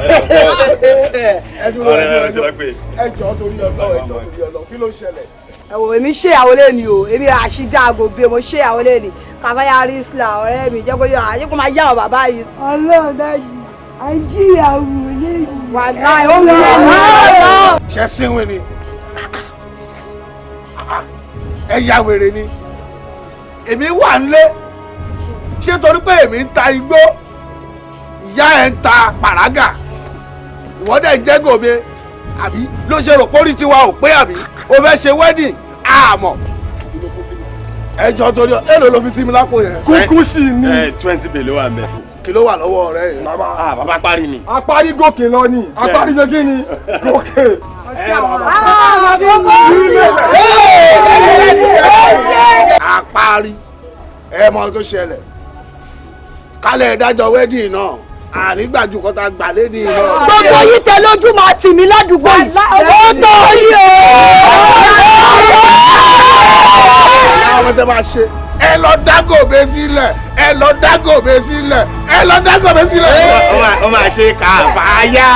Speaker 9: Ọ̀rẹ́ rẹ̀ ti lọ pé.
Speaker 5: Ẹ jọ̀ọ́ torí Ọlọ́run, ẹ jọ̀ọ́ torí Ọlọ́run, kí ló ń ṣẹlẹ̀?
Speaker 11: Ẹ wò èmi ṣe àwọn lẹ́ni o, èmi Rashida Gòbè mo ṣe àwọn lẹ́ni. Kàfáyà Rísílà ọ̀rẹ́ mi jẹ́ kó yọ àyè kó máa yá àwọn bàbá yìí.
Speaker 12: Ọlọ́run dájú, àìjíyàwó lẹ́yìn.
Speaker 11: Wàláì ó ń lọ lọ.
Speaker 5: Ṣé sínwìn ni? Ẹ ya wèrè ni. Èmi wà nílé. Ṣé torí pé èmi ń ta igbó, ìyá ẹ̀ ń ta pàrágà, ìwọ dẹ̀ ń jẹ́ gòbe, àbí ló ṣe rò pórí tiwa ò pé àbí o fẹ́ ṣe wedding àmọ́. Ẹ jọ̀ọ́ torí ọ, èlò ló fi sí mi lápò yẹn.
Speaker 4: Kúkú sí ni.
Speaker 9: 20 bèlè wà mẹ́.
Speaker 5: Kí ló wà lọ́wọ́ rẹ yìí?
Speaker 9: Bàbá parí ni.
Speaker 4: Apárí gòkè lọ ni, apárí ṣe kí ni? Gòkè.
Speaker 5: Apárí ẹ mọ tó ṣẹlẹ̀ kálẹ̀ ìdájọ́ wedding náà àrígbàjú kọ́ta gbà lédi náà.
Speaker 2: Gbogbo yín tẹ lójú máa tì mí ládùúgbò yìí. Ó tó yín o.
Speaker 5: Àwọn tẹ máa ṣe ẹ lọ dágòbé sílẹ̀ ẹ lọ dágòbé sílẹ̀ ẹ lọ dágòbé sílẹ̀.
Speaker 9: Ó máa ṣe kàfáyà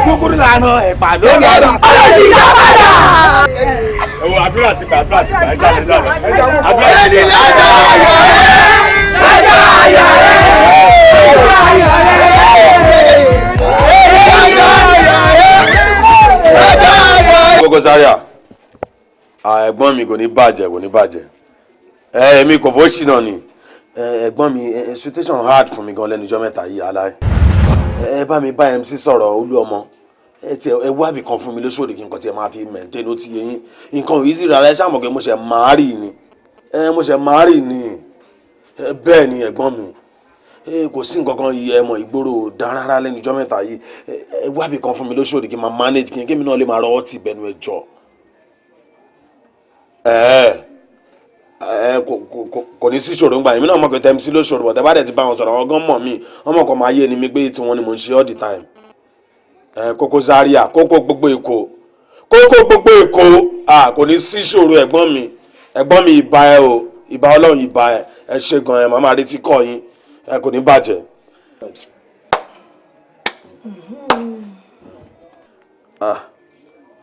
Speaker 9: kúkúrú lànà ẹ̀pà ló lọ.
Speaker 2: Ọlọ́sìn ìjà padà.
Speaker 9: Owó àdúrà ti gbà àdúrà ti gbà ẹja lè lọ. Àdúrà ti
Speaker 5: Ẹni
Speaker 9: gbà.
Speaker 5: lọ́jọ́ ayọ̀ rẹ̀ lọ́jọ́ ayọ̀ rẹ̀ lọ́jọ́ ayọ̀ rẹ̀ lọ́jọ́ ayọ̀ rẹ̀ lọ́jọ́ ayọ̀ rẹ̀.
Speaker 9: Koko Zaria, ẹ̀gbọ́n mi kò ní bàjẹ́ kò ní bàjẹ́. Èmi kò fọ́ ṣìnà ni. Ẹ̀gbọ́n mi situation hard fún mi gan lẹ́nu ijọ́ mẹ́ta yìí aláì. Ẹ bá mi bá MC sọ̀rọ̀ olú ọmọ. Ẹ tiẹ̀ ẹ wá ibì kan fún mi lóṣòdì kí nǹkan tiẹ̀ máa fi maintain ó ti yé yín. Nǹkan ò easy rárá ẹ ṣáà mọ̀ pé mo ṣe máa rí ni. Ẹ mo ṣe máa rì ní. Bẹ́ẹ̀ ni ẹ̀gbọ́n mi. Kò sí nǹkan kan yìí, ẹ mọ̀ ìgboro dá rárá lẹ́nu ijọ́ mẹ́ta yìí. Ẹ wábì kan fún mi lóṣòdì kí n máa manage kí n kémi náà lè máa rọwọ́ tì bẹnu ẹ jọ. Ẹ kò ní sí ìṣòro ńgbà yẹn. Èmi náà mọ̀ pé tẹ́mi sí lóṣòro, bọ̀tẹ́ bá dẹ̀ ti bá wọn sọ̀rọ̀, àwọn gan mọ̀ mí. Wọ́n mọ̀ kọ́ máa yé ni mi pé tiwọn ni mò ń ṣe all the time. Kókó Zaria, kókó gbogbo Èkó, kókó gbogbo Èkó. Kò ní sí ìṣòro ẹ̀gbọ́n mi. Ẹ̀gbọ́n mi, ìbà ẹ o, ìbà Ọlọ́run, ìbà ẹ. Ẹ ṣe gan ẹ, màá máa retí kọ́ yín. Ẹ kò ní bàjẹ́.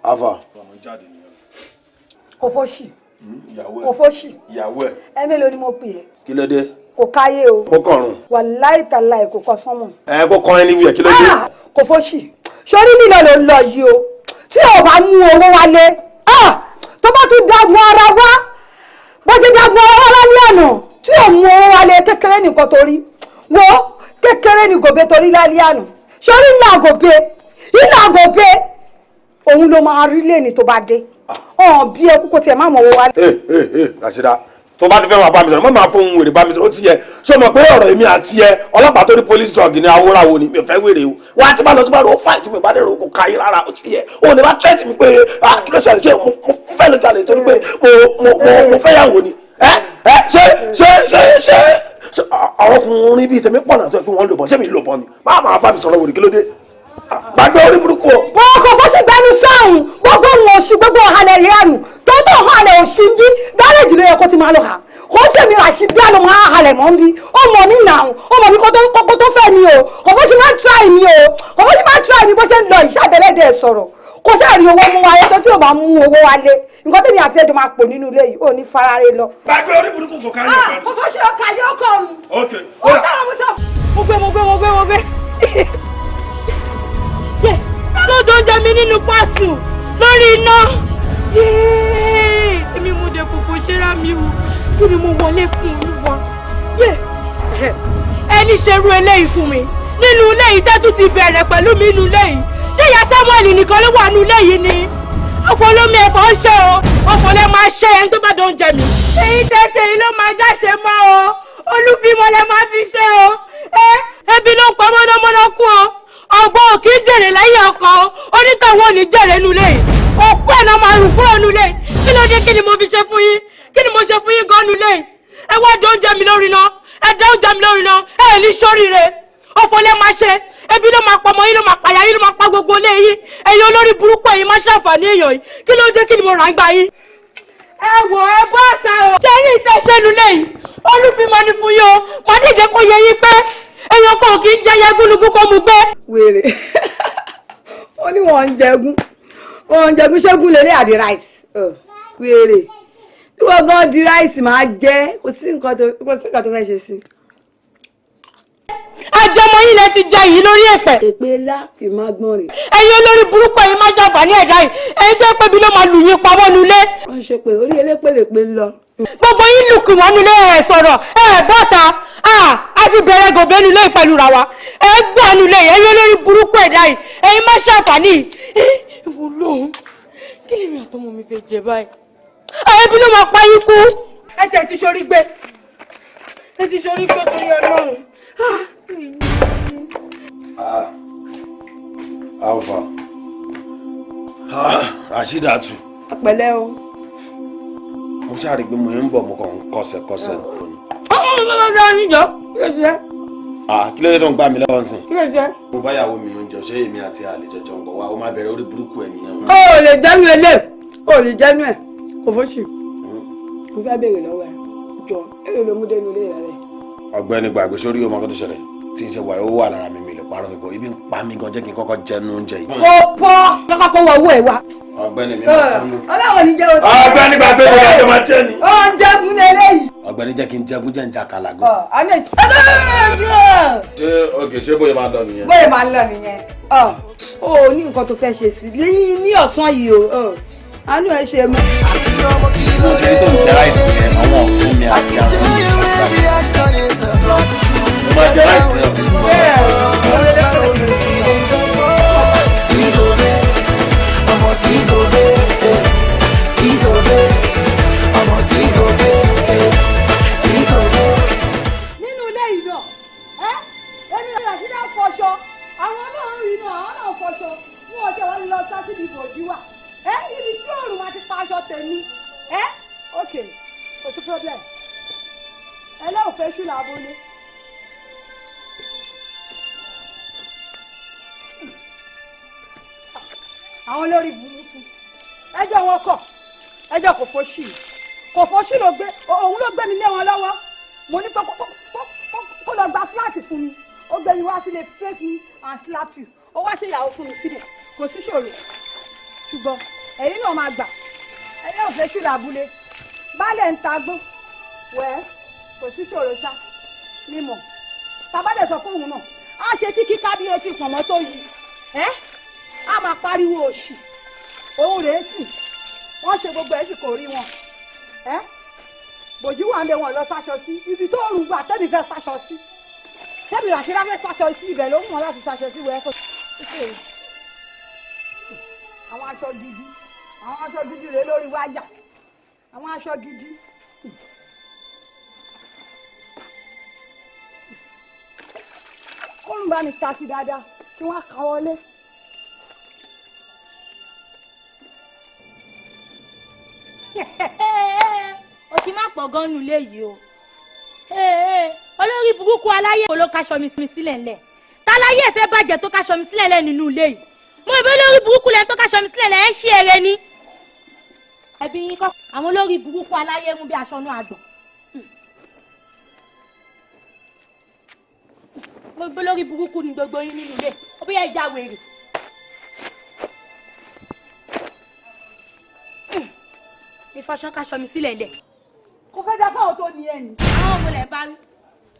Speaker 9: Ava.
Speaker 11: Kò fọ́ṣì. Kò fọ́ṣì.
Speaker 9: Ìyàwó ẹ.
Speaker 11: Ẹ mélòó ni mo pè é?
Speaker 9: Kí ló dé?
Speaker 11: Kò káyé o.
Speaker 9: Kó kọrùn.
Speaker 11: Wàláì tàláì kò kọ sánmọ̀.
Speaker 9: Ẹ kó kọ ẹni wíyẹ, kí ló dé?
Speaker 11: Kò fọ́ṣì. Sórí lílọ ló ń lọ yìí o. Tí o bá mú owó wálé, tó bá tún dagun ara wá, bó ṣe dagun ara wá lálẹ́ àná, tí o mú owó wálé, kékeré nìkan torí. Wo kékeré ni gòbé torí lálẹ́ àná. Sórí ńlá gòbé, ńlá gòbé, òun ló máa rí lẹ́ni tó bá dé. Ọ̀n bí ẹkú kò tiẹ̀ má mọ̀ owó wálé.
Speaker 9: Ràṣídà, tó bá ti fẹ́ máa bá mi sọ̀rọ̀, má máa fóun wèrè bá mi sọ̀rọ̀. Ó ti yẹ ṣé o mọ̀ pé ọ̀rọ̀ èmi àti ẹ, ọlọ́pàá tó ní police dog ní awóráwo ni. Mi ò fẹ́ wèrè o. Wá tí bá lọ tí bá rò ó fáì tí mi bá dẹ̀ rò kò káyé rárá. Ó ti yẹ o lè má tẹ́tì mi pé kí ló ṣẹlẹ̀, ṣé mo fẹ́ lọ jalè torí pé mo fẹ́ yàwó ni? Ṣé ṣé ṣé ṣé àwọn ọkùnrin bíi tèmi pọ̀ náà tó yẹ pé wọ́n lò bọ̀, ṣé mi lò bọ̀ ni? Má máa bá mi sọ̀rọ̀ wèrè, kí ló dé? Gbàgbé orí burúkú o.
Speaker 11: Kò kó ṣe gbẹnu sọ́hùn, gbogbo òun òṣì, gbogbo ọ̀hálẹ̀ rẹ̀ àrùn tó tó ọ̀hálẹ̀ òṣì ń bí gáréèjì ló yẹ kó ti máa lọ hà. Kò ṣe mi Ràṣídà ló máa halẹ̀ mọ́ ń bí. Ó mọ̀ mí nà ó, ó mọ̀ mí kó tó fẹ́ mi o. Kò bó ṣe máa ń try mi o, kò bó ṣe máa ń try mi bó ṣe ń lọ ìṣàbẹ̀lẹ̀dẹ̀ sọ̀rọ̀. Kò ṣáà rí owó mú wálé, tó tí ò bá mú owó wálé, nǹkan tèmi àti ẹjọ́ máa pò nínú ilé yìí, ò ní farare lọ.
Speaker 9: Gbàgbé orí burúkú kò káyọ̀ kan.
Speaker 11: Kò fọ́ ṣe ọkà yóò kọ̀ ọ̀run.
Speaker 9: Ok.
Speaker 11: Ó dára, mo sọ.
Speaker 12: Mo gbé, mo gbé, mo gbé, mo gbé. Tó tó jẹ mi nínú pàtó lórí iná. Èmi mo dé kòkó ṣẹ́ra mi o. Kí ni mo wọlé fún Olúwa? Ẹni ṣerú eléyìí fún mi nínú ilé yìí, tẹ́tù ti bẹ̀rẹ̀ pẹ̀lú mi nínú ilé yìí. Ṣé ìyá Samuel nìkan ló wà nínú ilé yìí ni? Ọ̀pọ̀ lómi ẹ̀fọ́ ń ṣe o, ọ̀pọ̀ lẹ máa ṣe ẹni tó bá dán oúnjẹ mi. Èyí tẹ́ ṣe yìí ló máa jáṣe mọ́ o, Olúfimọ́ lẹ máa fi ṣe o. Ebi ló ń pa mọ́nàmọ́ná kú o. Ọgbọ́n ò kí ń jèrè lẹ́yìn ọkọ̀ onítọ̀wọ́ ò ní jèrè nulẹ̀ yìí. Òkú ẹ̀ náà máa rùn kúrò nulẹ̀ yìí. Kí ló dé? Kí ni mo fi ṣe fún yín? Kí ni mo ṣe fún yín gan nulẹ̀ yìí? Ẹ wá dé oúnjẹ mi lórí iná, ẹ dá oúnjẹ mi lórí iná, ẹ ní sóríire. Òfò lẹ máa ṣe, ebi ló máa pọmọ yín, ló máa pàyà yín, ló máa pa gbogbo ilé yín. Ẹ̀yin olórí burúkú, ẹ̀yin máa ṣàǹfààní èèyàn yìí. Kí ló dé? Kí ni mo rà ń gbà yín? Ẹ wò, ẹ bọ́ àtà o. Ṣé rí ìtẹ̀sẹ̀nu lẹ́yìn? Olúfimọ́ ni fún yín o. Màá dìde kó yẹ yín pé èèyàn kò kí ń jẹyẹ gúnugún kó mu gbé.
Speaker 11: Wèrè, ó ní wọn ń jẹgún, wọn ń jẹgún, ṣẹ́gun lélẹ̀ àbí rice? Wèrè, bí wọ́n gan di rice máa jẹ́, kò sí nǹkan tó fẹ́ ṣe sí.
Speaker 12: Àjọmọ yín lẹ ti jẹ yìí lórí èpè.
Speaker 11: Èpè ńlá kì í má gbọ́n rè.
Speaker 12: Ẹ̀yin olórí burúkú, ẹ̀yin má ṣàǹfààní ẹ̀dá yìí, ẹ̀yin tó pé bí ló máa lù yín pamọ́ nulẹ̀.
Speaker 11: Wọ́n ṣe pé orí elépèlépè ń lọ.
Speaker 12: Gbogbo yín lùkù wọ́n nulẹ̀, ẹ̀ sọ̀rọ̀ ẹ̀ bọ́ta. A ti bẹ̀rẹ̀ gòbé nulẹ̀ pẹ̀lú ra wa, ẹ̀ gbà nulẹ̀. Ẹ̀yin olórí burúkú ẹ̀dá yìí, ẹ̀yin má ṣàǹfààní. Ìwọ lóhùn, kí lèmi àtọmọ mi fẹ́ jẹ báyìí? Ẹ̀yin bí ló máa pa yín kú. Ẹ tẹ̀ ti ṣorí gbé, ẹ ti ṣorí gbé torí Ọlọ́run.
Speaker 9: Alpha. Rashidatu.
Speaker 11: Pẹ̀lẹ́ o.
Speaker 9: Mo ṣáà rí i pé mo ń bọ̀, mo kàn ń kọsẹ̀ kọsẹ̀. Kí ló dé tó ń gbá mi lọ́wọ́ nsìn?
Speaker 12: Kí ló ṣe?
Speaker 9: Mo bá ìyàwó mi oúnjẹ, ṣé èmi àti àlejò jọ ń bọ̀ wá, ó máa bẹ̀rẹ̀ orí burúkú ẹ̀ nìyẹn.
Speaker 11: O ò lè jẹ́nu ẹ̀ lé, o ò lè jẹ́nu ẹ̀, kò fọ́ṣì. Mo fẹ́ béèrè lọ́wọ́ ẹ̀, jọ, èrè ló mú dénú ilé rẹ̀?
Speaker 9: Ọ̀gbẹ́ni, gbàgbé sórí ọmọ kan tó ṣẹlẹ̀ tí n ṣe wà, ó wà lára mi, mi lè parọ́ mi bọ̀, ibi ń pa mí gan, jẹ́ kí n kọ́kọ́ jẹnu oúnjẹ yìí.
Speaker 11: Kò pọ̀ lọ́kọ́ kó wọ owó ẹ̀ wá.
Speaker 9: Ọ̀gbẹ́ni mi máa tán.
Speaker 11: Ọlọ́run ní jẹ́ òtún.
Speaker 9: Ọ̀gbẹ́ni, gbàgbé mi láti máa jẹ́ ni.
Speaker 11: Oúnjẹ fún eléyìí.
Speaker 9: Ọ̀gbẹ́ni, jẹ́ kí n jẹgún, jẹ́ n jà kàlà gan. Ṣé òkè, ṣé bóyá máa lọ nìyẹn?
Speaker 11: Bóyá máa lọ nìyẹn. O ò ní nǹkan tó fẹ́ ṣe sí ní ọ̀sán yìí o. Àánú ẹ ṣe mú.
Speaker 9: Mo ṣe tó ń jẹ ráìsì yẹn, àwọn ọ̀fun mi àti àwọn ọmọ mi ṣàgbà. Mo máa jẹ ráìsì náà.
Speaker 14: Ọmọ sí gòbé,
Speaker 11: tèmi ẹ́ ok kò sí problem ẹ lọ́wọ́ fẹ́ sí làbúlé. Àwọn olórí burúkú ẹjọ́ wọn kọ̀ ẹjọ́ kò fọ́ṣì kò fọ́ṣì ló gbé òun ló gbé mi lé wọn lọ́wọ́ mo ní kó lọ gba fúláàtì fún mi ó gbé mi wá sílé face me and slap you ó wá ṣe ìyàwó fún mi sílẹ̀ kò sí ṣòro ṣùgbọ́n ẹ̀yin náà máa gbà ẹ̀yin ò fẹ́ sílẹ̀ abúlé baálẹ̀ ń tagbó wẹ́ kò sí ṣòro ṣá mímọ̀ tàbádẹ̀ sọ fún òun náà á ṣe tí kíká bí etí pọ̀nmọ́ tó yí ẹ́ á máa pariwo òṣì òun rèé sì wọ́n ṣe gbogbo ẹ̀ sì kò rí wọn ẹ́ bòjú wà ń bẹ wọn lọ sáṣọ sí ibi tó rùn gbà tẹ́mi fẹ́ sáṣọ sí tẹ́mi Ràṣídá fẹ́ sáṣọ sí ibẹ̀ ló mú wọn láti sáṣọ sí wẹ́ẹ́ kó àwọn aṣọ gidi àwọn aṣọ gidi rèé lórí wáyà àwọn aṣọ gidi. Kórun bá mi ta sí dáadáa kí wọ́n á wọlé.
Speaker 14: O ti má pọ̀ gan-an nulẹ̀ yìí o. Olórí burúkú aláyé wo ló kaṣọ mi sílẹ̀ ńlẹ̀? Táláyé ẹ̀ fẹ́ bàjẹ́ tó kaṣọ mi sílẹ̀ lẹ̀ nínú ilé yìí. Mo ìbí olórí burúkú lẹ́nu tó kaṣọ mi sílẹ̀ lẹ̀ ẹ́ ṣí eré ni. Ẹbí yín kọ́ àwọn olórí burúkú aláyé mú bí aṣọ náà àgbọ̀n. Mo gbé lórí burúkú ni gbogbo yín nínú ilé ó bí ẹ já wèrè. Ìfọṣọ kaṣọ mi sílẹ̀ lẹ̀.
Speaker 11: Kò fẹ́ dá fáwọn tó ní ẹ ní.
Speaker 14: Àwọn ọmọ lẹ̀ bá wí.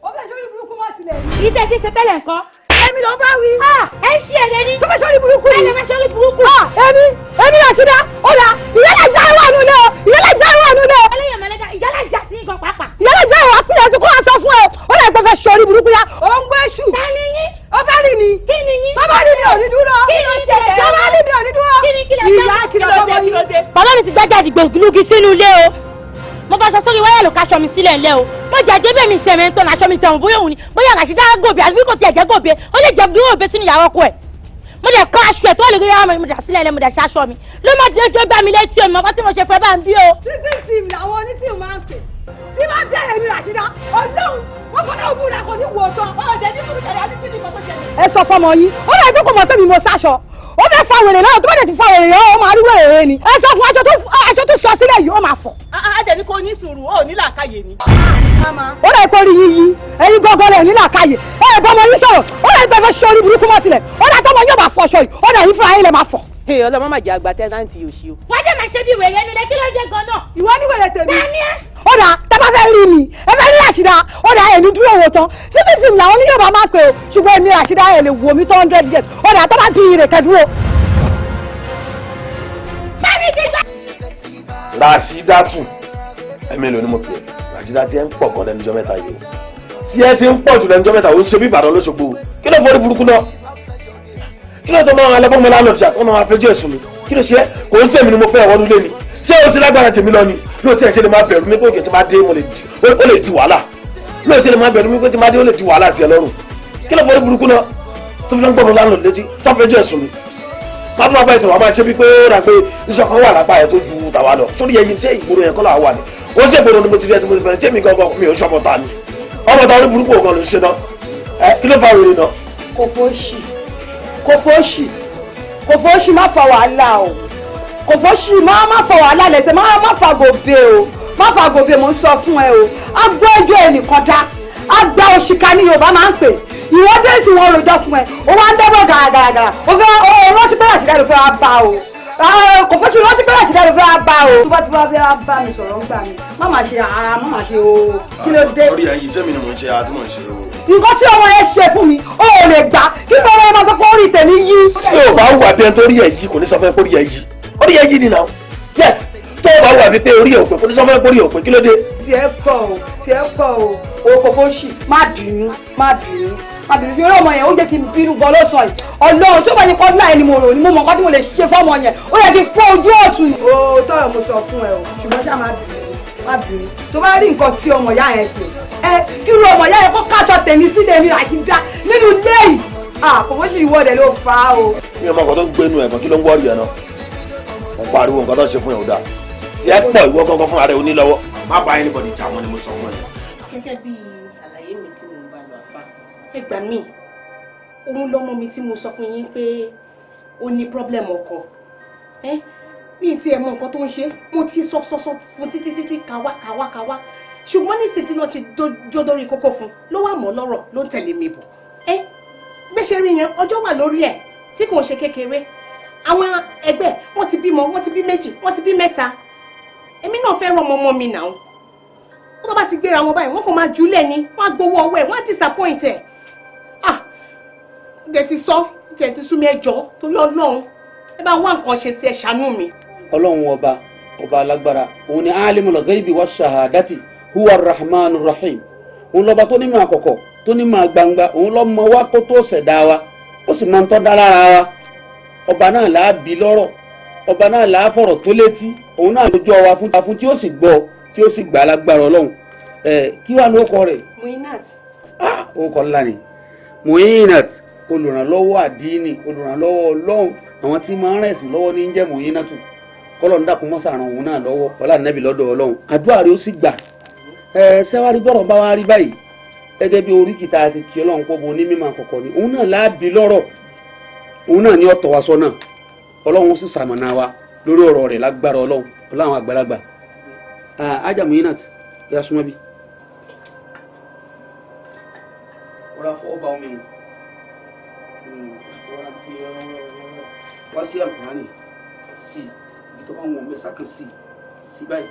Speaker 11: Ó fẹ́ sórí burúkú mọ́ tilẹ̀ ní.
Speaker 14: Ìtẹ̀ tí ń ṣe tẹ́lẹ̀ nǹkan.
Speaker 11: Èmi ló ń bá wí.
Speaker 14: Ẹ ń ṣí èrè ní.
Speaker 11: Tó fẹ́ sórí burúkú ni.
Speaker 14: Ẹ lè fẹ́ sórí burúkú.
Speaker 11: Èmi èmi Ràṣídá ó dà ìyálàjà ìwà nulẹ̀ o ìyálàjà ìwà nulẹ̀ o.
Speaker 14: Ẹlẹ́yìn mọ̀lẹ́ka ìyálàjà sí nǹkan pàápàá.
Speaker 11: Ìyálàjà ìwà pìlẹ̀ tí kò wá sọ fún ẹ ó lè gbọ́ fẹ́ sórí burúkú yá. Ó ń gbé ṣù.
Speaker 14: Ta ni yín?
Speaker 11: Ó fẹ́ rìn ni.
Speaker 14: Kí ni yín?
Speaker 11: Tó bá rìn ni ò ní dúró.
Speaker 14: Kí ni ṣẹlẹ̀?
Speaker 11: Tó bá rìn ni ò ní dúró.
Speaker 14: Kí ni kílẹ̀
Speaker 11: Ìyá kìlọ̀ fọmọ yín.
Speaker 14: Bàbá mi ti gbájà dìgbò sínú ilé o. Mo bá aṣọ sórí wáyà ló kaṣọ mi sílẹ̀ ńlẹ̀ o. Mo jàdé bẹ́ẹ̀ mi sẹ̀mẹ̀ ń tọ́nà aṣọ mi tẹ̀wọ̀n bóyá òun ni bóyá Ràṣídá gòbè àbí kò tiẹ̀ jẹ́ gòbè ó lè jẹ́ gòbè sínú yàrá ọkọ ẹ̀. Mo dẹ̀ kọ́ aṣọ ẹ̀ tó lè rí yàrá mi mo dà sílẹ̀ lẹ́ mo dà ṣe aṣọ mi. Ló má dé tó gbá mi létí o, mọ̀kọ́ tí mo ṣe fẹ́ bá ń bí o.
Speaker 11: Títí fíìmù làwọn onífíìmù máa ń pè. Bí máa bẹ̀rẹ̀ mi Ràṣídá, Ọlọ́run wọ́n fọ́nà òbúra kò ní wò ó tán. Ọ̀dẹ̀ ní fún ìṣẹ̀lẹ̀ àti fíìmù kan tó ṣẹlẹ̀. Ẹ sọ fọmọ yín, ó lè gbé kò mọ̀ pé mi mo sáṣọ. Ó fẹ́ fa wèrè náà tó bá dẹ̀ ti fa wèrè yẹn ó máa rí wèrè rẹ ni. Ẹ sọ fún aṣọ tó sọ sílẹ̀ yìí ó máa fọ̀.
Speaker 7: Adẹ̀ ní kò ní sùúrù ó ní làákàyè ni.
Speaker 11: Ó lè kó rí yín yí ẹ̀yin gángan lẹ̀ ní làákàyè. Ẹ ẹ̀ bọ́mọ yín sọ̀rọ̀ ó lè fẹ́ fẹ́ sórí burúkú mọ́ tilẹ̀ ó lè tọ́mọ yóò bá fọṣọ yìí ó lè yín fúnra yín lè máa fọ̀.
Speaker 6: Ọlọ́mọ má jẹ́ àgbà tẹ́nàntì òṣì o.
Speaker 14: Wọ́n dẹ̀ máa ṣe bí wèrè ẹnu lẹ kí ló dé gan-an.
Speaker 11: Ìwọ ní wèrè tèmi.
Speaker 14: Tani ẹ?
Speaker 11: Ó dà tẹ́ bá fẹ́ rí mi ẹ fẹ́ rí Ràṣídá ó dà ẹ̀mí dúró wò tán síbi fíìmù làwọn oníyọ̀ bá máa pè o ṣùgbọ́n èmi Ràṣídá ẹ̀ lè wò mí 200 years ó dà tó bá bí ìrèké dúró.
Speaker 9: Ràṣídátù ẹ̀mí ló ní mo pè é Ràṣídá tí ẹ ń pọ̀ gan lẹ́nujọ́ mẹ́ta yìí o tí ẹ ti ń pọ̀ jù lẹ́nujọ́ mẹ́ta ò ń ṣe bí Ìbàdàn lóṣogbo kí ló forí burúkú náà kí ló tó máa ń alẹ́bọ́n mi lánàá ṣe àtọ́nà máa fẹjọ́ ẹ̀sùn mi kí ló ṣe é kò ń sèmi ni mo fẹ́ ẹ̀wọ́n nílé ni ṣé o ti lágbára tèmi lọ ni lóòótọ́ ẹ̀ ṣe lè máa bẹ̀rù mi pé òkè tí máa dé ó lè di wàhálà lóòótọ́ ṣe lè máa bẹ̀rù mi pé tí máa dé ó lè di wàhálà sí ẹ lọ́rùn kí ló forí burúkú náà tó fi lọ́ ń gbọ́n mi lánàá létí tó fẹjọ́ ẹ̀sùn mi má bá fẹsẹ̀ wàá máa ṣe bí pé ó rà pé iṣẹ́ kan wà lápá ẹ̀ tó ju tàwa lọ sórí ẹyin ṣé ìgboro yẹn kọ́ là wà ní ó ṣe ìgboro ni mo ti rí ẹ tí mo ti fẹ́ ṣé mi gangan mi ò ń ṣọmọ ta ni ọmọ ta orí burúkú ògan ló ń ṣe náà ẹ kí ló fa wèrè náà.
Speaker 11: Kò fóṣì kò fóṣì kò fóṣì má fa wàhálà o kò fóṣì má má fa wàhálà lẹ́sẹ̀ má má fa gòbè o má fa gòbè mò ń sọ fún ẹ o agbó ẹjọ́ ẹnìkan dá àgbà òṣìkà ní Yorùbá máa ń pè ìwọ́dé tí wọ́n rojọ́ fún ẹ o wá ń dẹ́bọ̀ gàràgàrà o fẹ́ o rántí pé Ràṣídá ló fẹ́ wá bá o kò fẹ́ ṣe rántí pé Ràṣídá ló fẹ́ wá bá o. Tó bá ti wá fẹ́ wá bá mi sọ̀rọ̀ ń gbà mí má má ṣe àá má má ṣe o kí ló dé.
Speaker 9: Orí ẹyin iṣẹ́ mi ni mò ń ṣe àti mò ń ṣe o.
Speaker 11: Nǹkan tí ọmọ yẹn ṣe fún mi o ò lè gbà kí ni ọmọ yẹn máa sọ pé orí tèmi yí.
Speaker 9: Tí o bá wà bí ẹni tó rí ẹ yí kò ní sọ fún ẹ pé orí ẹ yí orí ẹ yí ni now yes tó o bá wà bí pé orí ẹ ò pé kò ní sọ fún ẹ pé orí ẹ ò pé kí ló dé.
Speaker 11: Tiẹ̀ kọ̀ o tiẹ̀ kọ̀ o o kò fóṣì má bínú má bínú má bínú fi orí ọmọ yẹn ó jẹ́ kí n bínú gan lọ́sàn yìí Ọlọ́run tó bá yẹ kọ́ láì ni mo rò ní mo mọ̀ nǹkan tí mo lè ṣe fọ́mọ yẹn ó yẹ kí n fọ́ ojú ọ̀tún. O tọrọ mo sọ fún ẹ o ṣùgbọ́n ṣá má bínú má bínú tó bá rí nǹkan tí ọmọ ìyá yẹn ṣe ẹ kí irú ọmọ ìyá yẹn kó kájọ tèmi sílẹ̀ mi Ràṣídá nínú ilé yìí kò fóṣì ìwọ́de ló fà á o.
Speaker 9: Mi ò mọ nǹkan tó ń gbénu ẹ̀gbọ́n kí ló ń wọ́ọ̀rì ẹ̀ náà mo pariwo nǹkan tó ń ṣe fún ẹ̀ ò dáa Tí ẹ pọ̀ ìwọ gangan fúnra rẹ onílọ́wọ́. Má bá anybody jà wọ́n ni mo sọ fún ẹ.
Speaker 6: Gẹ́gẹ́ bí àlàyé mi tí mo ń bá lọ àfa, ẹ gbà mí, òun lọmọ mi tí mo sọ fún yín pé ó ní problem ọkọ. Mi ti ẹ̀ mọ nǹkan tó ń ṣe, mo ti sọ sọ sọ fún títí títí káwá káwá káwá. Ṣùgbọ́n ní ìsìn tí wọ́n ti jó dórí kókó fún ló wà mọ́ lọ́rọ̀ ló ń tẹ̀lé mi bọ̀. Gbéṣẹ́ rí yẹn ọjọ́ wà lórí ẹ̀ tí kò ń ṣe kékeré. Àwọn ẹgbẹ́ wọ́n ti bímọ, wọ́n ti bí méjì, wọ́n ti bí mẹ́ta. Èmi náà fẹ́ rọmọ ọmọ mi náà. Wọ́n bá ti gbéra wọn báyìí, wọ́n kò máa jùlẹ̀ ni, wọ́n á gbowó ọwọ́ ẹ̀, wọ́n á disappoint ẹ̀. Ah, ǹjẹ́ ti sọ, ǹjẹ́ ti sú mi ẹjọ́ torí Ọlọ́run. Ẹ bá wá nǹkan ṣe sí ẹ ṣàánú mi.
Speaker 15: Ọlọ́run ọba ọba alágbára, òun ni alimul ghaibi wa shahadati huwa rahman rahim. Òun lọ́ba tó nímọ̀ àkọ́kọ́ tó nímọ̀ gbangba, òun ló mọ̀ wá kó tó ṣẹ̀dá wa, ó sì máa ń tọ́ dá lára wa. Ọba náà là á bí lọ́rọ̀, ọba náà là á fọ̀rọ̀ tó létí, òun náà lójú ọwa fún tí ó sì gbọ́ tí ó sì gbà lágbára Ọlọ́run. Kí wàá ló kọ rẹ̀?
Speaker 6: Muinat.
Speaker 15: Ó kọ ńlá ni Muinat, olùrànlọ́wọ́ àdínì, olùrànlọ́wọ́ Ọlọ́run, àwọn tí máa ń rẹ̀ sí lọ́wọ́ ní jẹ́ Muinatu. Kọ́lọ̀ ń dàkún mọ́sàrán òun náà lọ́wọ́, ọlá nẹ́bí lọ́dọ̀ Ọlọ́run, àdúrà rẹ̀ ó sì gbà. Sẹ́wárí bọ́rọ̀ bá wá rí báyìí gẹ́gẹ́ bí oríkìtà àti kí Ọlọ́run pọ̀ bo ní mímọ̀ àkọ́kọ́ ni òun náà láàbí lọ́rọ̀, òun náà ní ọ̀tọ̀ wa sọ́nà. Ọlọ́run sì sàmọ̀nà wa lórí ọ̀rọ̀ rẹ̀ lágbára Ọlọ́run, Ọlọ́run àgbàlagbà. Ajá Muinat ya súnmọ́ bí. Ọ̀rọ̀ afọwọ́ bá omi mu wá sí àlùkùránì sí ibi tó bá wọn mẹ́sà kan sí sí báyìí.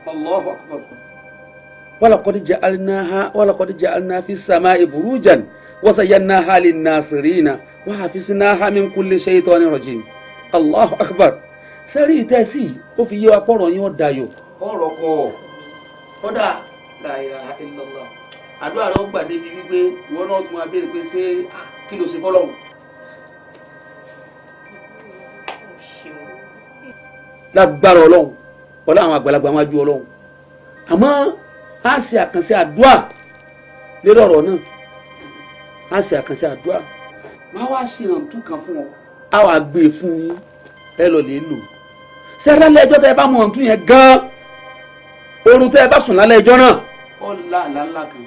Speaker 15: Allahu akbar. Walaqad ja'alnaha walaqad ja'alna fi as-sama'i burujan wa zayyanaha lin-nasirina wa hafiznaha min kulli shaytanir rajim. Allahu akbar. Sẹ́rí ìtẹ́sí ó fi yé wa pọ̀rọ̀ yín ó dayọ̀. Ọ̀rọ̀ kọ̀ kọ́dà la ilaha illallah. Àdúrà rẹ̀ ó gbà débi wípé ìwọ náà tún abéèrè pé ṣé kí ló ṣe fọ́lọ́hun. Lágbára Ọlọ́run, ọlá àwọn àgbàlagbà wájú Ọlọ́run. Àmọ́ a ṣe àkànṣe àdúrà lórí ọ̀rọ̀ náà. A ṣe àkànṣe àdúrà. Máa wá ṣe ìrántú kan fún ọ. A wàá gbé e fún yín, ẹ lọ lè lò. Ṣé lálẹ́ ẹjọ́ tẹ́ ẹ bá mọ ọ̀tún yẹn gan-an? Oorun tẹ́ ẹ bá sùn lálẹ́ ẹjọ́ náà. Ó la àlá ńlá kan.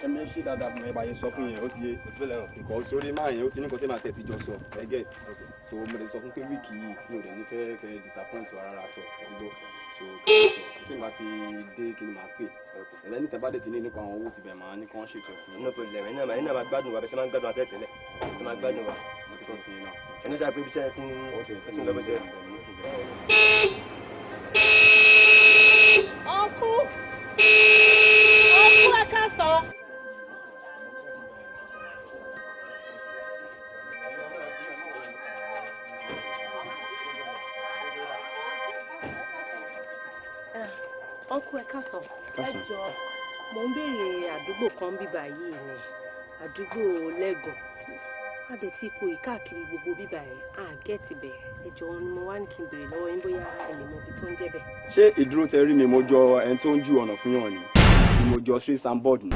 Speaker 4: Ẹ̀mí ṣe dáadáa bí mo bá yẹ sọ fún yẹn, ó ti yé nǹkan sórí máa yẹn, ó ti ní nǹkan tí màá tẹ̀ ti jọ sọ ẹgẹ́. So mo lè sọ fún pé wíìkì yìí mi ò dẹ̀ ní fẹ́ kẹ́ disappoint wa rárá tọ̀ ẹ ti gbọ́. So tí n bá ti dé kí ni màá pè ẹlẹ́ni tẹ́ bá dẹ̀ ti ní nípa àwọn owó ti bẹ̀ máa ní kí wọ́n ṣètò ẹ̀ fún
Speaker 16: yín. Inú fún ilẹ̀ ẹ̀yin náà máa gbádùn wa bẹ́ẹ̀ ṣe máa ń gbádùn wa tẹ́lẹ̀ ẹ máa gbádùn wa.
Speaker 4: Mo ti tọ́ sí i náà.
Speaker 16: Ẹni sáà pé ibi iṣẹ́ fún ẹtún lọ́bọ̀ iṣẹ́.
Speaker 14: Ọkú ọkú ẹ ká sọ.
Speaker 7: Ọkú ẹ káàsán. Ẹ jọ̀ọ́, mò ń béèrè àdúgbò kan bíbà yìí ni, àdúgbò Lẹ́gàn. A dẹ̀ ti po ìkáàkiri gbogbo bíbà yìí, a gẹ́ẹ̀tì bẹ̀. Ẹ jọ̀ọ́ ni mo wá ní kí n béèrè lọ́wọ́ yín bóyá ẹ lè mọ ibi tó ń jẹ́ bẹ̀.
Speaker 4: Ṣé ìdúró tẹ rí mi mo jọ ẹni tó ń ju ọ̀nà fún yàn ni? Mo jọ street sandboard ni.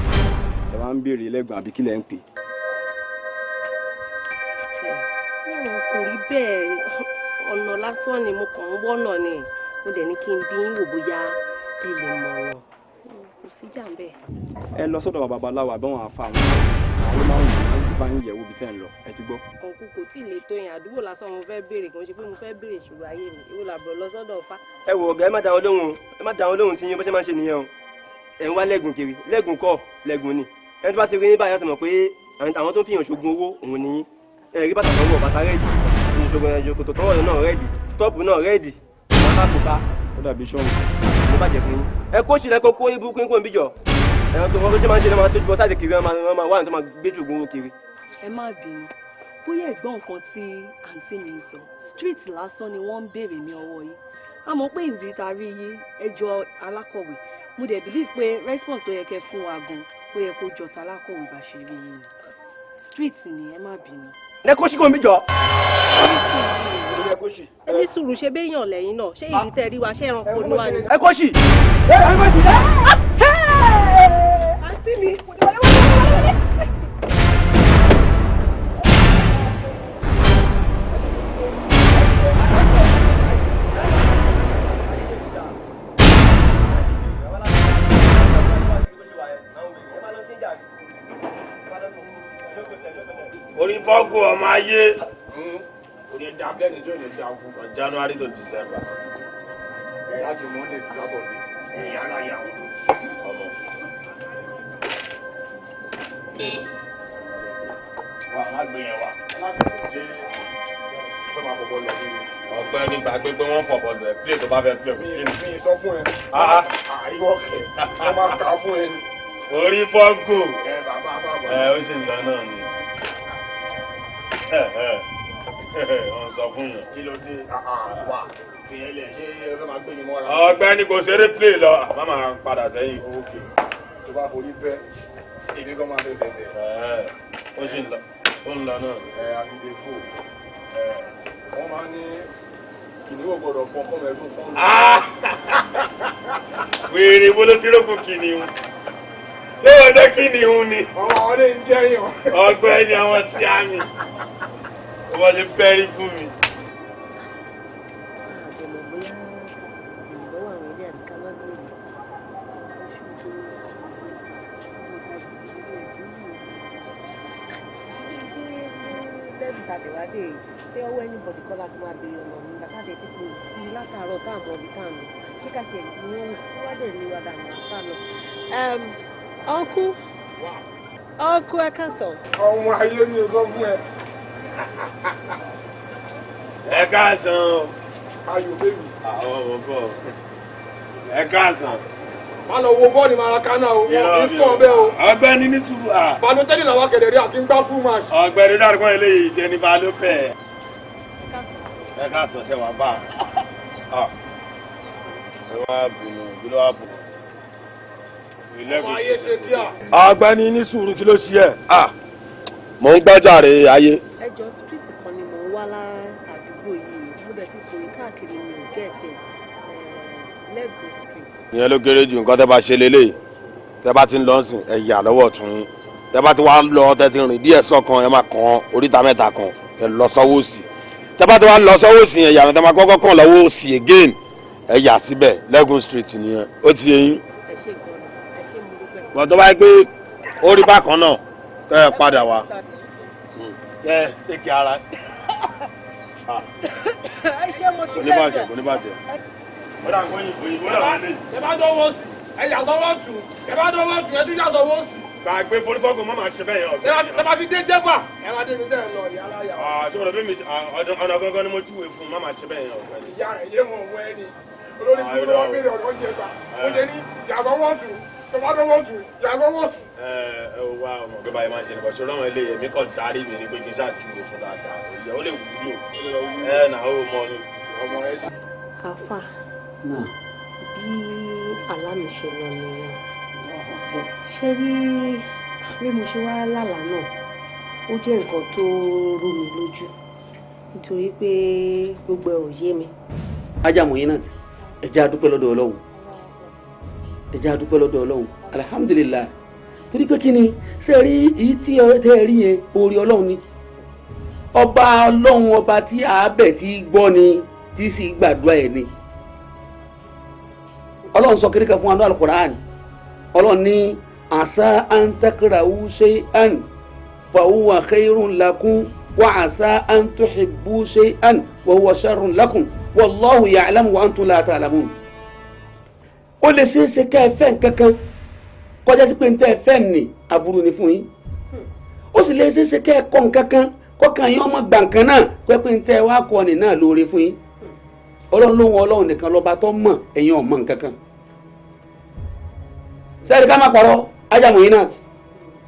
Speaker 4: Ẹ wá ń béèrè Lẹ́gàn àbí kílẹ̀ ń pè.
Speaker 7: Kò rí bẹ́ẹ̀, ọ̀nà lásán ni mo kàn ń wọ́nà ni. Mo dẹ̀ ní kí n bí yín wò bóyá ẹ lè mọ̀ ọ̀nà. Kò sí jà ń bẹ̀.
Speaker 4: Ẹ lọ sọ́dọ̀ babaláwo àbí àwọn àfa àwọn máa ń bá yín yẹ̀wò ibi tẹ́ ń lọ, ẹ ti gbọ́.
Speaker 7: Ọ̀nkú kò tí ì lè tó yẹn, àdúgbò lásán mo fẹ́ béèrè, kò ń ṣe pé mo fẹ́ béèrè ìṣòro ayé mi, èwo làbọ̀ lọ sọ́dọ̀ ọ̀fà.
Speaker 16: Ẹ wò ọ̀gá, ẹ má dá wọn lóhùn, ẹ má dá wọn lóhùn tí yín bó ṣe máa ń ṣe nìyẹn o. Ẹ ń wá lẹ́gùn kiri, lẹ́gùn kọ́ lẹ́gùn ni. Ẹni tó bá ti rí yín báyìí á ti mọ̀ pé àwọn tó ń fihàn ṣoògùn owó òun ni yín. Ẹ rí bàtà tọwọ́ bàtà rẹ́ẹ̀dì, ṣòkòtò tọwọ́ náà rẹ́ẹ̀dì, tọ́ọ̀pù náà rẹ́ẹ̀dì, bàtà kòká.
Speaker 4: Ó dàbí ṣọ́ọ̀mù.
Speaker 16: Mo bàjẹ́ fún yín. Ẹ kó sílẹ̀ kó kó ibùkún kó ń bíjọ. Ẹ̀rọ tó wọ́n tó ṣe máa ń ṣe ni máa tó bọ́ sáàdì kiri, wọ́n máa wà ní tó máa gbé ṣògùn owó kiri.
Speaker 7: Ẹ má bínú, bóyá ẹ̀gbọ́n nǹkan tí àǹtí mi ń sọ, street lásán ni wọ́n ń béèrè ní ọwọ́ yín. A mọ̀ pé ìrírí ta rí yín, ẹjọ́ alákọ̀wé. Mo dẹ̀ believe pé response tó yẹ kẹ́ fún wa gan, ó yẹ kó jọ ta alákọ̀wé bá ṣe rí yín ni. Street ni, ẹ má bínú.
Speaker 16: Ẹ kó sí kò mí jọ.
Speaker 7: Ẹ ní sùúrù, ṣe béèyàn lẹ́yìn náà, ṣé ìrì tẹ́ rí wa ṣé ẹranko ni wá ni.
Speaker 16: Ẹ kó sí.
Speaker 7: Àǹtí mi.
Speaker 9: Orí fọ́gù ọmọ ayé. Orí ẹja abẹ́ni tó lè dá fún from January to December.
Speaker 4: Láti Monday sí Saturday. Ìyá aláya
Speaker 9: ọmọ.
Speaker 4: Wà á gbé yẹn wá. Ṣé fẹ́ máa fọwọ́ lọ nínú?
Speaker 9: Ọ̀gbẹ́ni gbàgbé pé wọ́n fọ̀bọ̀ lọ ẹ̀ play tó bá fẹ́ play.
Speaker 4: Mi sọ fún ẹ. Àìwọ́ kẹ̀. Wọ́n máa kà fún ẹ ni.
Speaker 9: Orí fọ́gù.
Speaker 4: Ẹ bàbá bàbá.
Speaker 9: Ẹ ó sì ń lọ náà ni. Wọ́n sọ fún yàn.
Speaker 4: Kí ló dé? Wà fìyẹn lẹ̀, ṣé ẹ fẹ́ máa gbé mi mọ́ra?
Speaker 9: Ọ̀gbẹ́ni kò ṣeré play lọ, má máa padà sẹ́yìn.
Speaker 4: Ok, tó bá forí bẹ́, èmi gan máa fẹsẹ̀ tẹ̀.
Speaker 9: Ó sì ń lọ, ó ń lọ náà.
Speaker 4: Ẹ àtìdè fò, wọ́n máa ní kìnìún ò gbọ́dọ̀ pọn kọ́mọ ẹ̀dùn fún mi.
Speaker 9: Wèrè wo ló ti rókun kìnìún? Ṣé wọ́n jẹ́ kìnìún ni?
Speaker 4: Ọmọ àwọn lè ń jẹ́yàn.
Speaker 9: Ọ̀gbẹ́ni àwọn tí a mi, wọ́n ti bẹ́rí fún mi.
Speaker 7: Ṣé ọwọ́ anybody kọ́ láti máa béèrè ọ̀nà mi látàdé tí kò sí látàárọ̀ tá à mọ̀ ibi tá à ń lọ, ṣé ká tiẹ̀ ní wọ́n wá dẹ̀ ní wa dànù àṣà lọ. Uncle, uncle, ẹ káàsán.
Speaker 4: Ọmọ ayé mi ò sọ fún ẹ.
Speaker 9: Ẹ káàsán.
Speaker 4: Ayò bébì.
Speaker 9: Àwọn ọmọ bọ̀. Ẹ káàsán.
Speaker 1: Má lọ wo bọ́ọ̀lù Maracana o, wọn kì í sọ̀ bẹ́ẹ̀ o.
Speaker 9: Ọ̀gbẹ́ni ní sùúrù à.
Speaker 1: Balotelli làwọn kẹ̀dẹ̀ rí àti ń gbá full match.
Speaker 9: Ọ̀gbẹ́ni dárúkọ eléyìí jẹ́ ní Balópẹ̀. Ẹ káàsán, ṣe wàá bá a. Ẹ wá bínú, bí ló wá bù.
Speaker 1: Ọmọ ayé ṣe kíá.
Speaker 9: Ọ̀gbẹ́ni ní sùúrù, kí ló ṣe ẹ? Mò ń gbọ́jàre ayé.
Speaker 7: Ẹ jọ, street kan ni mò ń wá ládùúgbò yìí, mo dẹ̀ ti pòyì káàkiri, mi ò gẹ̀ẹ́tẹ̀ Lẹ́gùn Street.
Speaker 9: Ìyẹn ló kéré jù. Nǹkan tẹ́ bá ṣe lélẹ̀, tẹ́ bá ti ń lọ sìn, ẹ yà lọ́wọ́ ọ̀tún yín. Tẹ́ bá ti wá ń lọ, tẹ́ ti rìn díẹ̀ sọ́kan, ẹ máa kàn oríta mẹ́ta kan, ẹ lọ sọ́wọ́ òsì. Tẹ́ bá ti wá lọ sọ́wọ́ òsì yẹn, yàrá tẹ́ máa kọ́kọ́ kàn lọ́wọ́ òsì again, ẹ yà síbẹ̀, Lẹ́gùn Street nìyẹn. Ó ti yé yín.
Speaker 7: Ẹ ṣé gan-an, ẹ ṣé, mo dúpẹ́.
Speaker 9: Wọ́n tó bá yẹ pé ó rí bákan náà, kẹ́ ẹ padà wá. Ẹ tẹ́kì ara.
Speaker 7: Ẹ ṣé, mo ti
Speaker 9: Kò ní bàjẹ́, kò ní bàjẹ́. Ó dà, nǹkan òyìnbó làwọn eléyìí.
Speaker 1: Ẹ bá dọ́wọ́ sí, ẹ yà sọ́wọ́ tù, ẹ bá dọ́wọ́ tù, ẹ tún yà sọ́wọ́ sí.
Speaker 9: Gbàgbé forífọ́gùn, má máa ṣe bẹ́ẹ̀ yẹn, ọ̀gbẹ́ni.
Speaker 1: Ẹ bá fi dé jẹ́bà, ẹ máa débi tẹ́ ẹ lọ, ìyá aláya.
Speaker 9: Ṣé o rò bí mi ọ̀nà gangan ni mo júwe fún un, má máa ṣe bẹ́ẹ̀ yẹn, ọ̀gbẹ́ni.
Speaker 1: Ìyá rẹ̀ yé wọn wọ ẹni. Olórí kúrú ló wá béèrè ọ̀rọ̀ oúnjẹ gbà. Oúnjẹ ní yà sọ́wọ́ tù, tó bá dọ́wọ́ tù, yà sọ́wọ́ sí.
Speaker 9: Ẹ ẹ wá ọmọ gbé báyìí máa ń ṣe nìkan ṣe ọlọ́run eléyìí, èmi kàn darí mi ni pé kí n ṣáà júwe fún dáadáa, òye ó lè wúlò ẹ nà ó mọ ni.
Speaker 7: Àfà, bí àlá mi ṣe lọ nìyẹn. Ṣé rí bí mo ṣe wá lálàá náà, ó jẹ́ nǹkan tó rú mi lójú nítorí pé gbogbo ẹ̀ ò yé mi.
Speaker 15: Ajá Muyinat, ẹ jẹ́ a dúpẹ́ lọ́dọ̀ Ọlọ́run, ẹ jẹ́ a dúpẹ́ lọ́dọ̀ Ọlọ́run, alihamudulilayi. Torí pé kí ni ṣe rí èyí tí ẹ rí yẹn, orí Ọlọ́run ni. Ọba Ọlọ́run, ọba tí àábẹ̀ tí gbọ́ ni, tí sì gbàdúrà ẹ̀ ni. Ọlọ́run sọ kékeré fún wa ní Al-Qur'an. Ọlọ́run ní asa an takrahu shay'an fahuwa khayrun lakum wa asa an tuhibbu shay'an wa huwa sharrun lakum wallahu ya'lamu wa antum la ta'lamun. Ó lè ṣeé ṣe ká ẹ fẹ́ nǹkan kan kọjá sí pé ń tẹ́ ẹ fẹ́ nì aburú ni fún yín. Ó sì lè ṣeé ṣe ká ẹ kọ́ nǹkan kan kọ́kàn yín ọmọ gbà nǹkan náà pé pé ń tẹ́ ẹ wá kọ́ ni náà lóore fún yín. Ọlọ́run lóhun, Ọlọ́run nìkan lọ́ba tó mọ̀, ẹ̀yin ò mọ̀ nǹkan kan. Sẹ́ẹ̀dì ká má parọ́, Ajá Muyinat,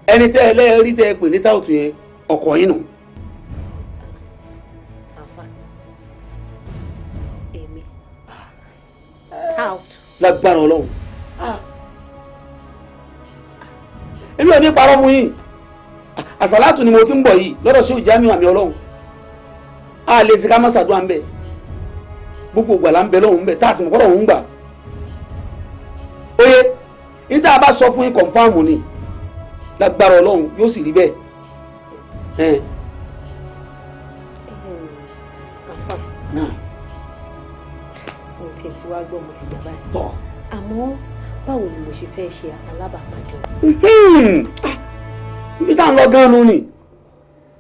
Speaker 15: ẹni tẹ́ ẹ lẹ́ẹ̀rí tẹ́ ẹ pè ní táwùtù yẹn, ọkọ̀ yín nù.
Speaker 7: Àfà, èmi tout.
Speaker 15: Lágbára Ọlọ́run, èmi ò ní parọ́ fún yín. Àsàlátù ni mo ti ń bọ̀ yìí lọ́dọ̀ sí Jamiu àmì Ọlọ́run. A lè ṣe ká má ṣàdúrà ń bẹ̀. Gbogbo ìgbà là ń bẹ lọ́hùn ń bẹ̀ tá a sì mọ̀ kọ́ lọ́hùn ń gbà. Oye, níta bá sọ fún yín kọ̀ǹfàmù ni lágbára Ọlọ́run yóò sì rí bẹ́ẹ̀.
Speaker 7: Àfà, mo tiẹ̀ ti wá gbọ́, mo ti gbà báyìí. Àmọ́ báwo ni mo ṣe fẹ́ ṣe alábàápàdé?
Speaker 15: Ibi tá à ń lọ gan-an ni.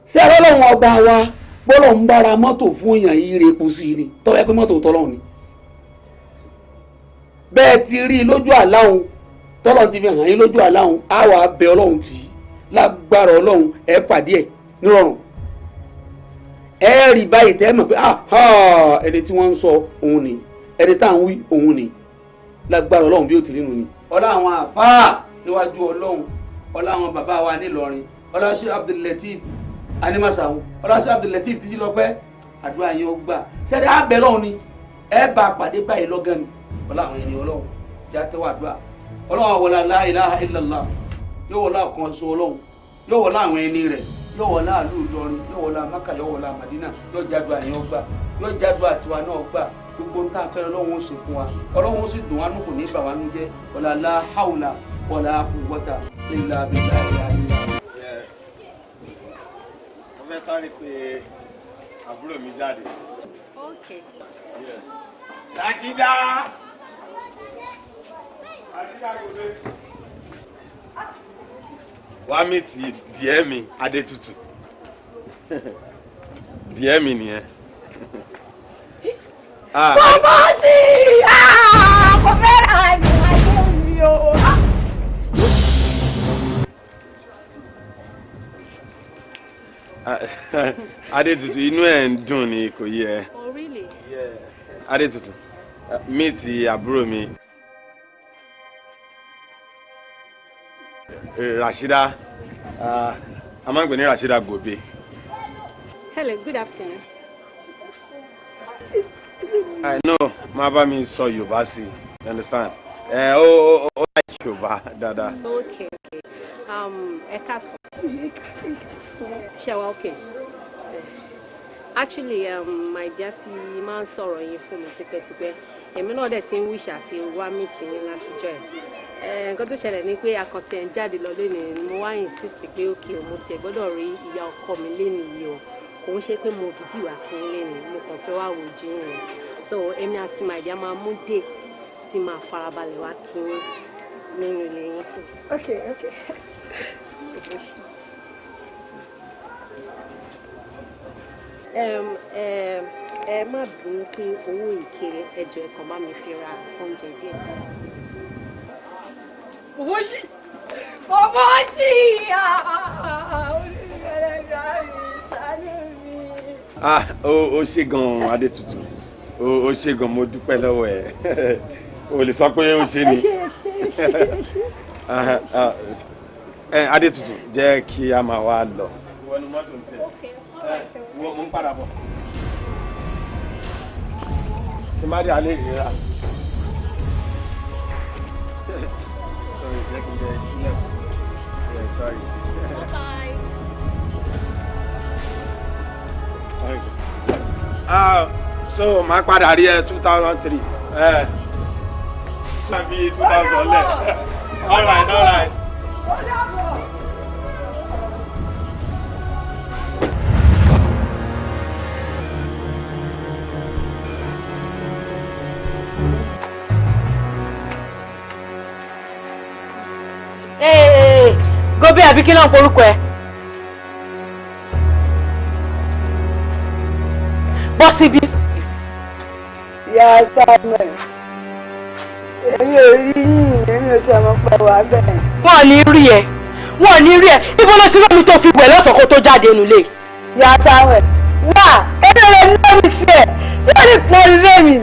Speaker 15: Ṣé Ọlọ́run ọba wa bọ́lọ̀ ń bára mọ́tò fún èèyàn yìí re epo sí i ni tọ́wọ́ pé mọ́tò tọ́lọ́run ni. Bẹ́ẹ̀ ti rí i lójú àláhùn tọ́lọ́run ti fi hàn yín lójú àláhùn á wà á bẹ Ọlọ́run tì í lágbára Ọlọ́run ẹ pàdé ẹ̀ nírọ̀rùn. Ẹ rí báyìí tẹ́ mọ̀ pé ẹni tí wọ́n ń sọ òun ni, ẹni tá à ń wí òun ni, lágbára Ọlọ́run bí ó ti rí nu ni. Ọlá àwọn àfáà níwájú Ọlọ́run, ọlá àwọn bàbá wa nílọrin, ọlá ṣe Abdul-Lateef animasaun, ọlá ṣe Abdul-Lateef títí lọ́pẹ́, àdúrà yín ó gbà. Sẹ́ni àbẹ̀ lọ́hùn ni ẹ bá pàdé báyìí lọ́gán ni. Ọlá àwọn ènìyàn Ọlọ́run já tẹ́wọ́ àdúrà. Ọlọ́run wọlá la ilaha illallah, yóò wọlá ọ̀kan ṣoṣo Ọlọ́run, yóò wọlá àwọn ẹni rẹ̀, yóò wọlá àlú Ìlọrin, yóò wọlá Mákà, yóò wọlá Màdínà, yóò jádùá yín ó gbà, yóò jádùá tiwa náà gbà. Gbogbo nta fẹ́ Ọlọ́run ó ṣe fún wa, Ọlọ́run ó sì dùn wá nù, kò ní bà wá nú jẹ́. Ọlá la hawla wala quwwata illa billahi.
Speaker 9: Mo fẹ́ sáré pé àbúrò mi jáde.
Speaker 7: Okay.
Speaker 9: Rashida! Rashida kò dé. Wá mi ti díẹ̀ mi Adétutù. Díẹ̀ mi nìyẹn.
Speaker 11: Bàbá sí i! Kò fẹ́ ra ẹ̀mí ayé mi o.
Speaker 9: Adétutù inú ẹ̀ ń dùn ni kò yẹ.
Speaker 7: Oh really?
Speaker 9: Adétutù, mi ti àbúrò mi Rashida, a máa ń pè ní Rashida Gobe.
Speaker 7: Hello, good afternoon.
Speaker 9: I know, má bá mi sọ Yorùbá sí, you understand? Ó like Yorùbá dáadáa.
Speaker 7: Okay, okay. Ẹ káàsán. Ṣé wa okay? Actually, my dear ti máa ń sọ̀rọ̀ yín fún mi tipẹ́tipẹ́. Èmi náà dẹ̀ ti ń wish àti wá meet yín látijọ́ ẹ̀. Nǹkan tó ṣẹlẹ̀ ni pé akọ̀tì ẹ̀ ń jáde lọ lónìí ni mo wá insist pé okay, mo tiẹ̀ gbọ́dọ̀ rí ìyá ọkọ mi lénìí yìí o. Kò ń ṣe pé mo dìdí wá kí n lénìí, mo kàn fẹ́ wá wojú yín. So èmi àti my dear máa mú date tí máa farabalẹ̀ wá kí n nínú ilé yín.
Speaker 11: Okay, okay.
Speaker 7: Ẹ má bínú pé owó ìkéré, ẹ jọ̀ọ́ ẹ kàn bá mi fi ra oúnjẹ díẹ̀.
Speaker 11: Owó ṣì, owó ṣì,
Speaker 9: Ó ṣe gan-an Adétutù, ó ṣe gan-an, mo dúpẹ́ lọ́wọ́ ẹ̀. O lè sọ pé ó ṣe ni. Adétutù, jẹ́ kí a máa wá lọ. Wọnú mọ́tò ń tẹ̀. Wọ́n mú ń padà bọ̀. Tí má dé alẹ́ ìrora. Sorry, jẹ́ kí n jẹ́ sílẹ̀. Yeah, sorry.
Speaker 7: Bye.
Speaker 9: So màá padà rí ẹ 2003. Ṣàbí 2000 lẹ̀. All right, all right.
Speaker 14: Gobe àbí kí náà porúkọ ẹ? Bọ́ síbí.
Speaker 2: Ìyá Samuel, èmi ò rí yín, èmi ò tiẹ̀ mọ̀ pé wà bẹ́ẹ̀.
Speaker 14: Wọ́n ò ní rí ẹ, wọ́n ò ní rí ẹ. Ibo ló ti rómi tó fi wẹ̀ lọ́sàn-án kó tó jáde nílé?
Speaker 2: Ìyá Samuel, wà èmi ò lè lómi tiẹ̀, yóò ní pọ́n ilé mi,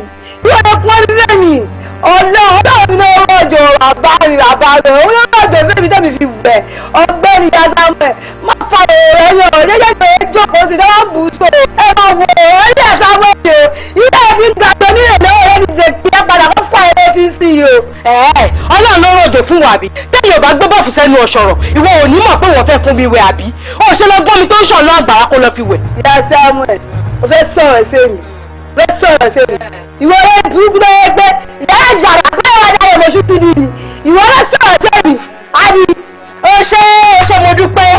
Speaker 2: yóò ní pọ́n ilé mi. Ọlọ́run mi ló rọ̀jò bàbá mi, bàbá mi, òun ló rọ̀jò bẹ́ẹ̀ tẹ́mi fi wẹ̀. Ọ̀gbẹ́ni Ìyá Samuel, má fa èrò ẹ̀yàn, jẹ́jẹ́ pé jókòó sí dáwọ́ bù ú so. Ẹ máa wò ó, Ìyá Samuel o, ilé ẹ̀ ti ń ga tó nílẹ̀ lọ́wọ́ rẹ̀ ti dè kí ẹ padà kó fa èrò ti ń sìn yìí o.
Speaker 14: Ọlọ́run ló rọ̀jò fún wa àbí? Tẹ́yìn ò bá gbé bọ́ọ̀fù sẹ́nu ọ̀ṣọ̀rọ̀, ìwọ ò ní mọ̀ pé wọ́n fẹ́ fún mi wẹ̀ àbí? Ó ṣe lọ gbọ́n mi tó ń ṣàn lọ àgbàrá kó lọ fi wẹ̀.
Speaker 2: Ìyá Samuel, o fẹ́ sọ̀rọ̀ sí mi, o fẹ́ sọ̀rọ̀ sí mi. Ìwọ rẹ burúkú lọ́wọ́ pé ìyá ìyàrá pé ìwà dáyọ̀ mọ̀ṣú tún ní mi. Ìwọ rẹ sọ̀rọ̀ sí mi, àbí.
Speaker 14: O ṣe o ṣe, mo dúpẹ́.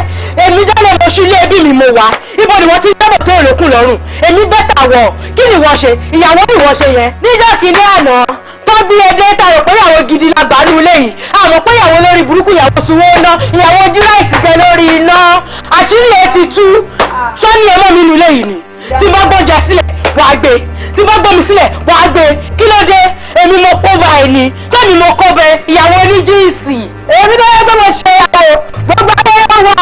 Speaker 14: Èmi dálé mo ṣú ilé ẹbí mi mo wá. Ibo ni wọ́n ti dábọ̀ tó èròkùn lọ́rùn? Èmi bẹ́tà wọ̀. Kí ni wọ́n ṣe? Ìyàwó ni wọ́n ṣe yẹn. Níjọ́ kìíní àná tó bí ẹdẹ tayọ̀ pé ìyàwó gidi la gbà ní ilé yìí, àmọ́ pé ìyàwó lórí burúkú, ìyàwó sunwó iná, ìyàwó jíráìsì jẹ lórí iná. Àṣírí ẹ ti tú. Sọ́ni ẹ mọ́ mi nínú ilé yìí ni tí bá gbọ́njẹ sílẹ̀ wàá gbé, tí bá gbọ́mi sílẹ̀ wàá gbé. Kí ló dé? Èmi mo kó bá ẹ ní tẹ́mi mo kó bẹ ìyàwó oníjíìsì.
Speaker 2: Èmi tó yẹ pé mo ṣe ìyàwó gbogbo ayé wa,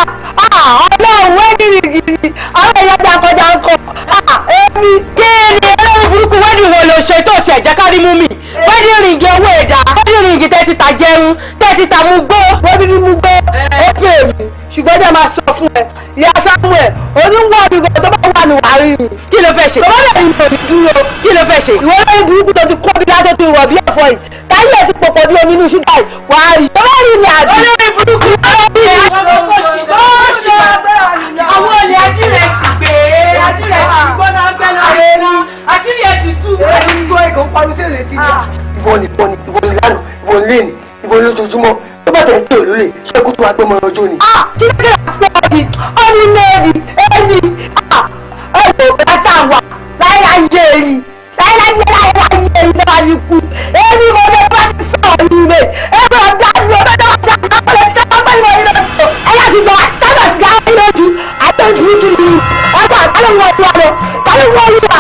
Speaker 2: ọlọ́run wẹ́dìrì gidi, àwọn èèyàn jankan-jankan èmi.
Speaker 14: Kí ni olórí burúkú wedding wo ló ṣe tó tiẹ̀ jẹ́ kárí mú mi? Wedding ring owó ẹ̀dá, wedding ring tẹ́ ti ta jẹun, tẹ́ ti ta mú gbó.
Speaker 2: Wọ́n ti mú gbó, ó pè mí, ṣùgbọ́n jẹ́ máa sọ fún ẹ, ìyá Samuel, oníwà mi gan tó bá wà ní wàá rí mi.
Speaker 14: Kí ló fẹ́ ṣe?
Speaker 2: Tó bá lè rí mi ò ní dúró.
Speaker 14: Kí ló fẹ́ ṣe?
Speaker 2: Ìwọ lórí burúkú tó ti kó mi látó ti rọ̀ bí ẹ̀fọ́ yìí, táyé ẹ̀ ti pọ̀pọ̀ bí omi inú ṣúgà yìí, wàá rí. Tó bá rí mi àbí.
Speaker 14: Olórí burúkú.
Speaker 12: Àwọn olè ajílẹ̀ sì gbé, ajílẹ̀ sì gbóná gbẹ́lá rẹ̀ ní àṣírí ẹ̀ ti tú.
Speaker 17: Ẹni gbọ́ ẹ̀kọ́ ń pariwo tẹ̀lé ti ní. Ìwọ nìkan ni, ìwọ ni lánàá, ìwọ ni lẹ́ni, ìwọ ni lójoojúmọ́. Tó bá tẹ̀ ń pè olólè, ṣé kó tó wá gbọ́mọ ọjọ́ ni?
Speaker 2: Chinedu àpọ̀jù ọ̀nì mẹ́rin ẹni ẹ̀rọ bàtà wà láyé èyí láyé láyé èyí náà ní kú. Èmi kò lè bá ti sọ̀rọ̀ ní ibẹ̀. Ẹ̀rọ dájú ọ̀dọ́ ẹ̀yà ti gbọ́ tábà sí gáwé lójú àtẹ̀jú jù ní ọjà kálí wọ́n wà lọ kálí wọ́n wà.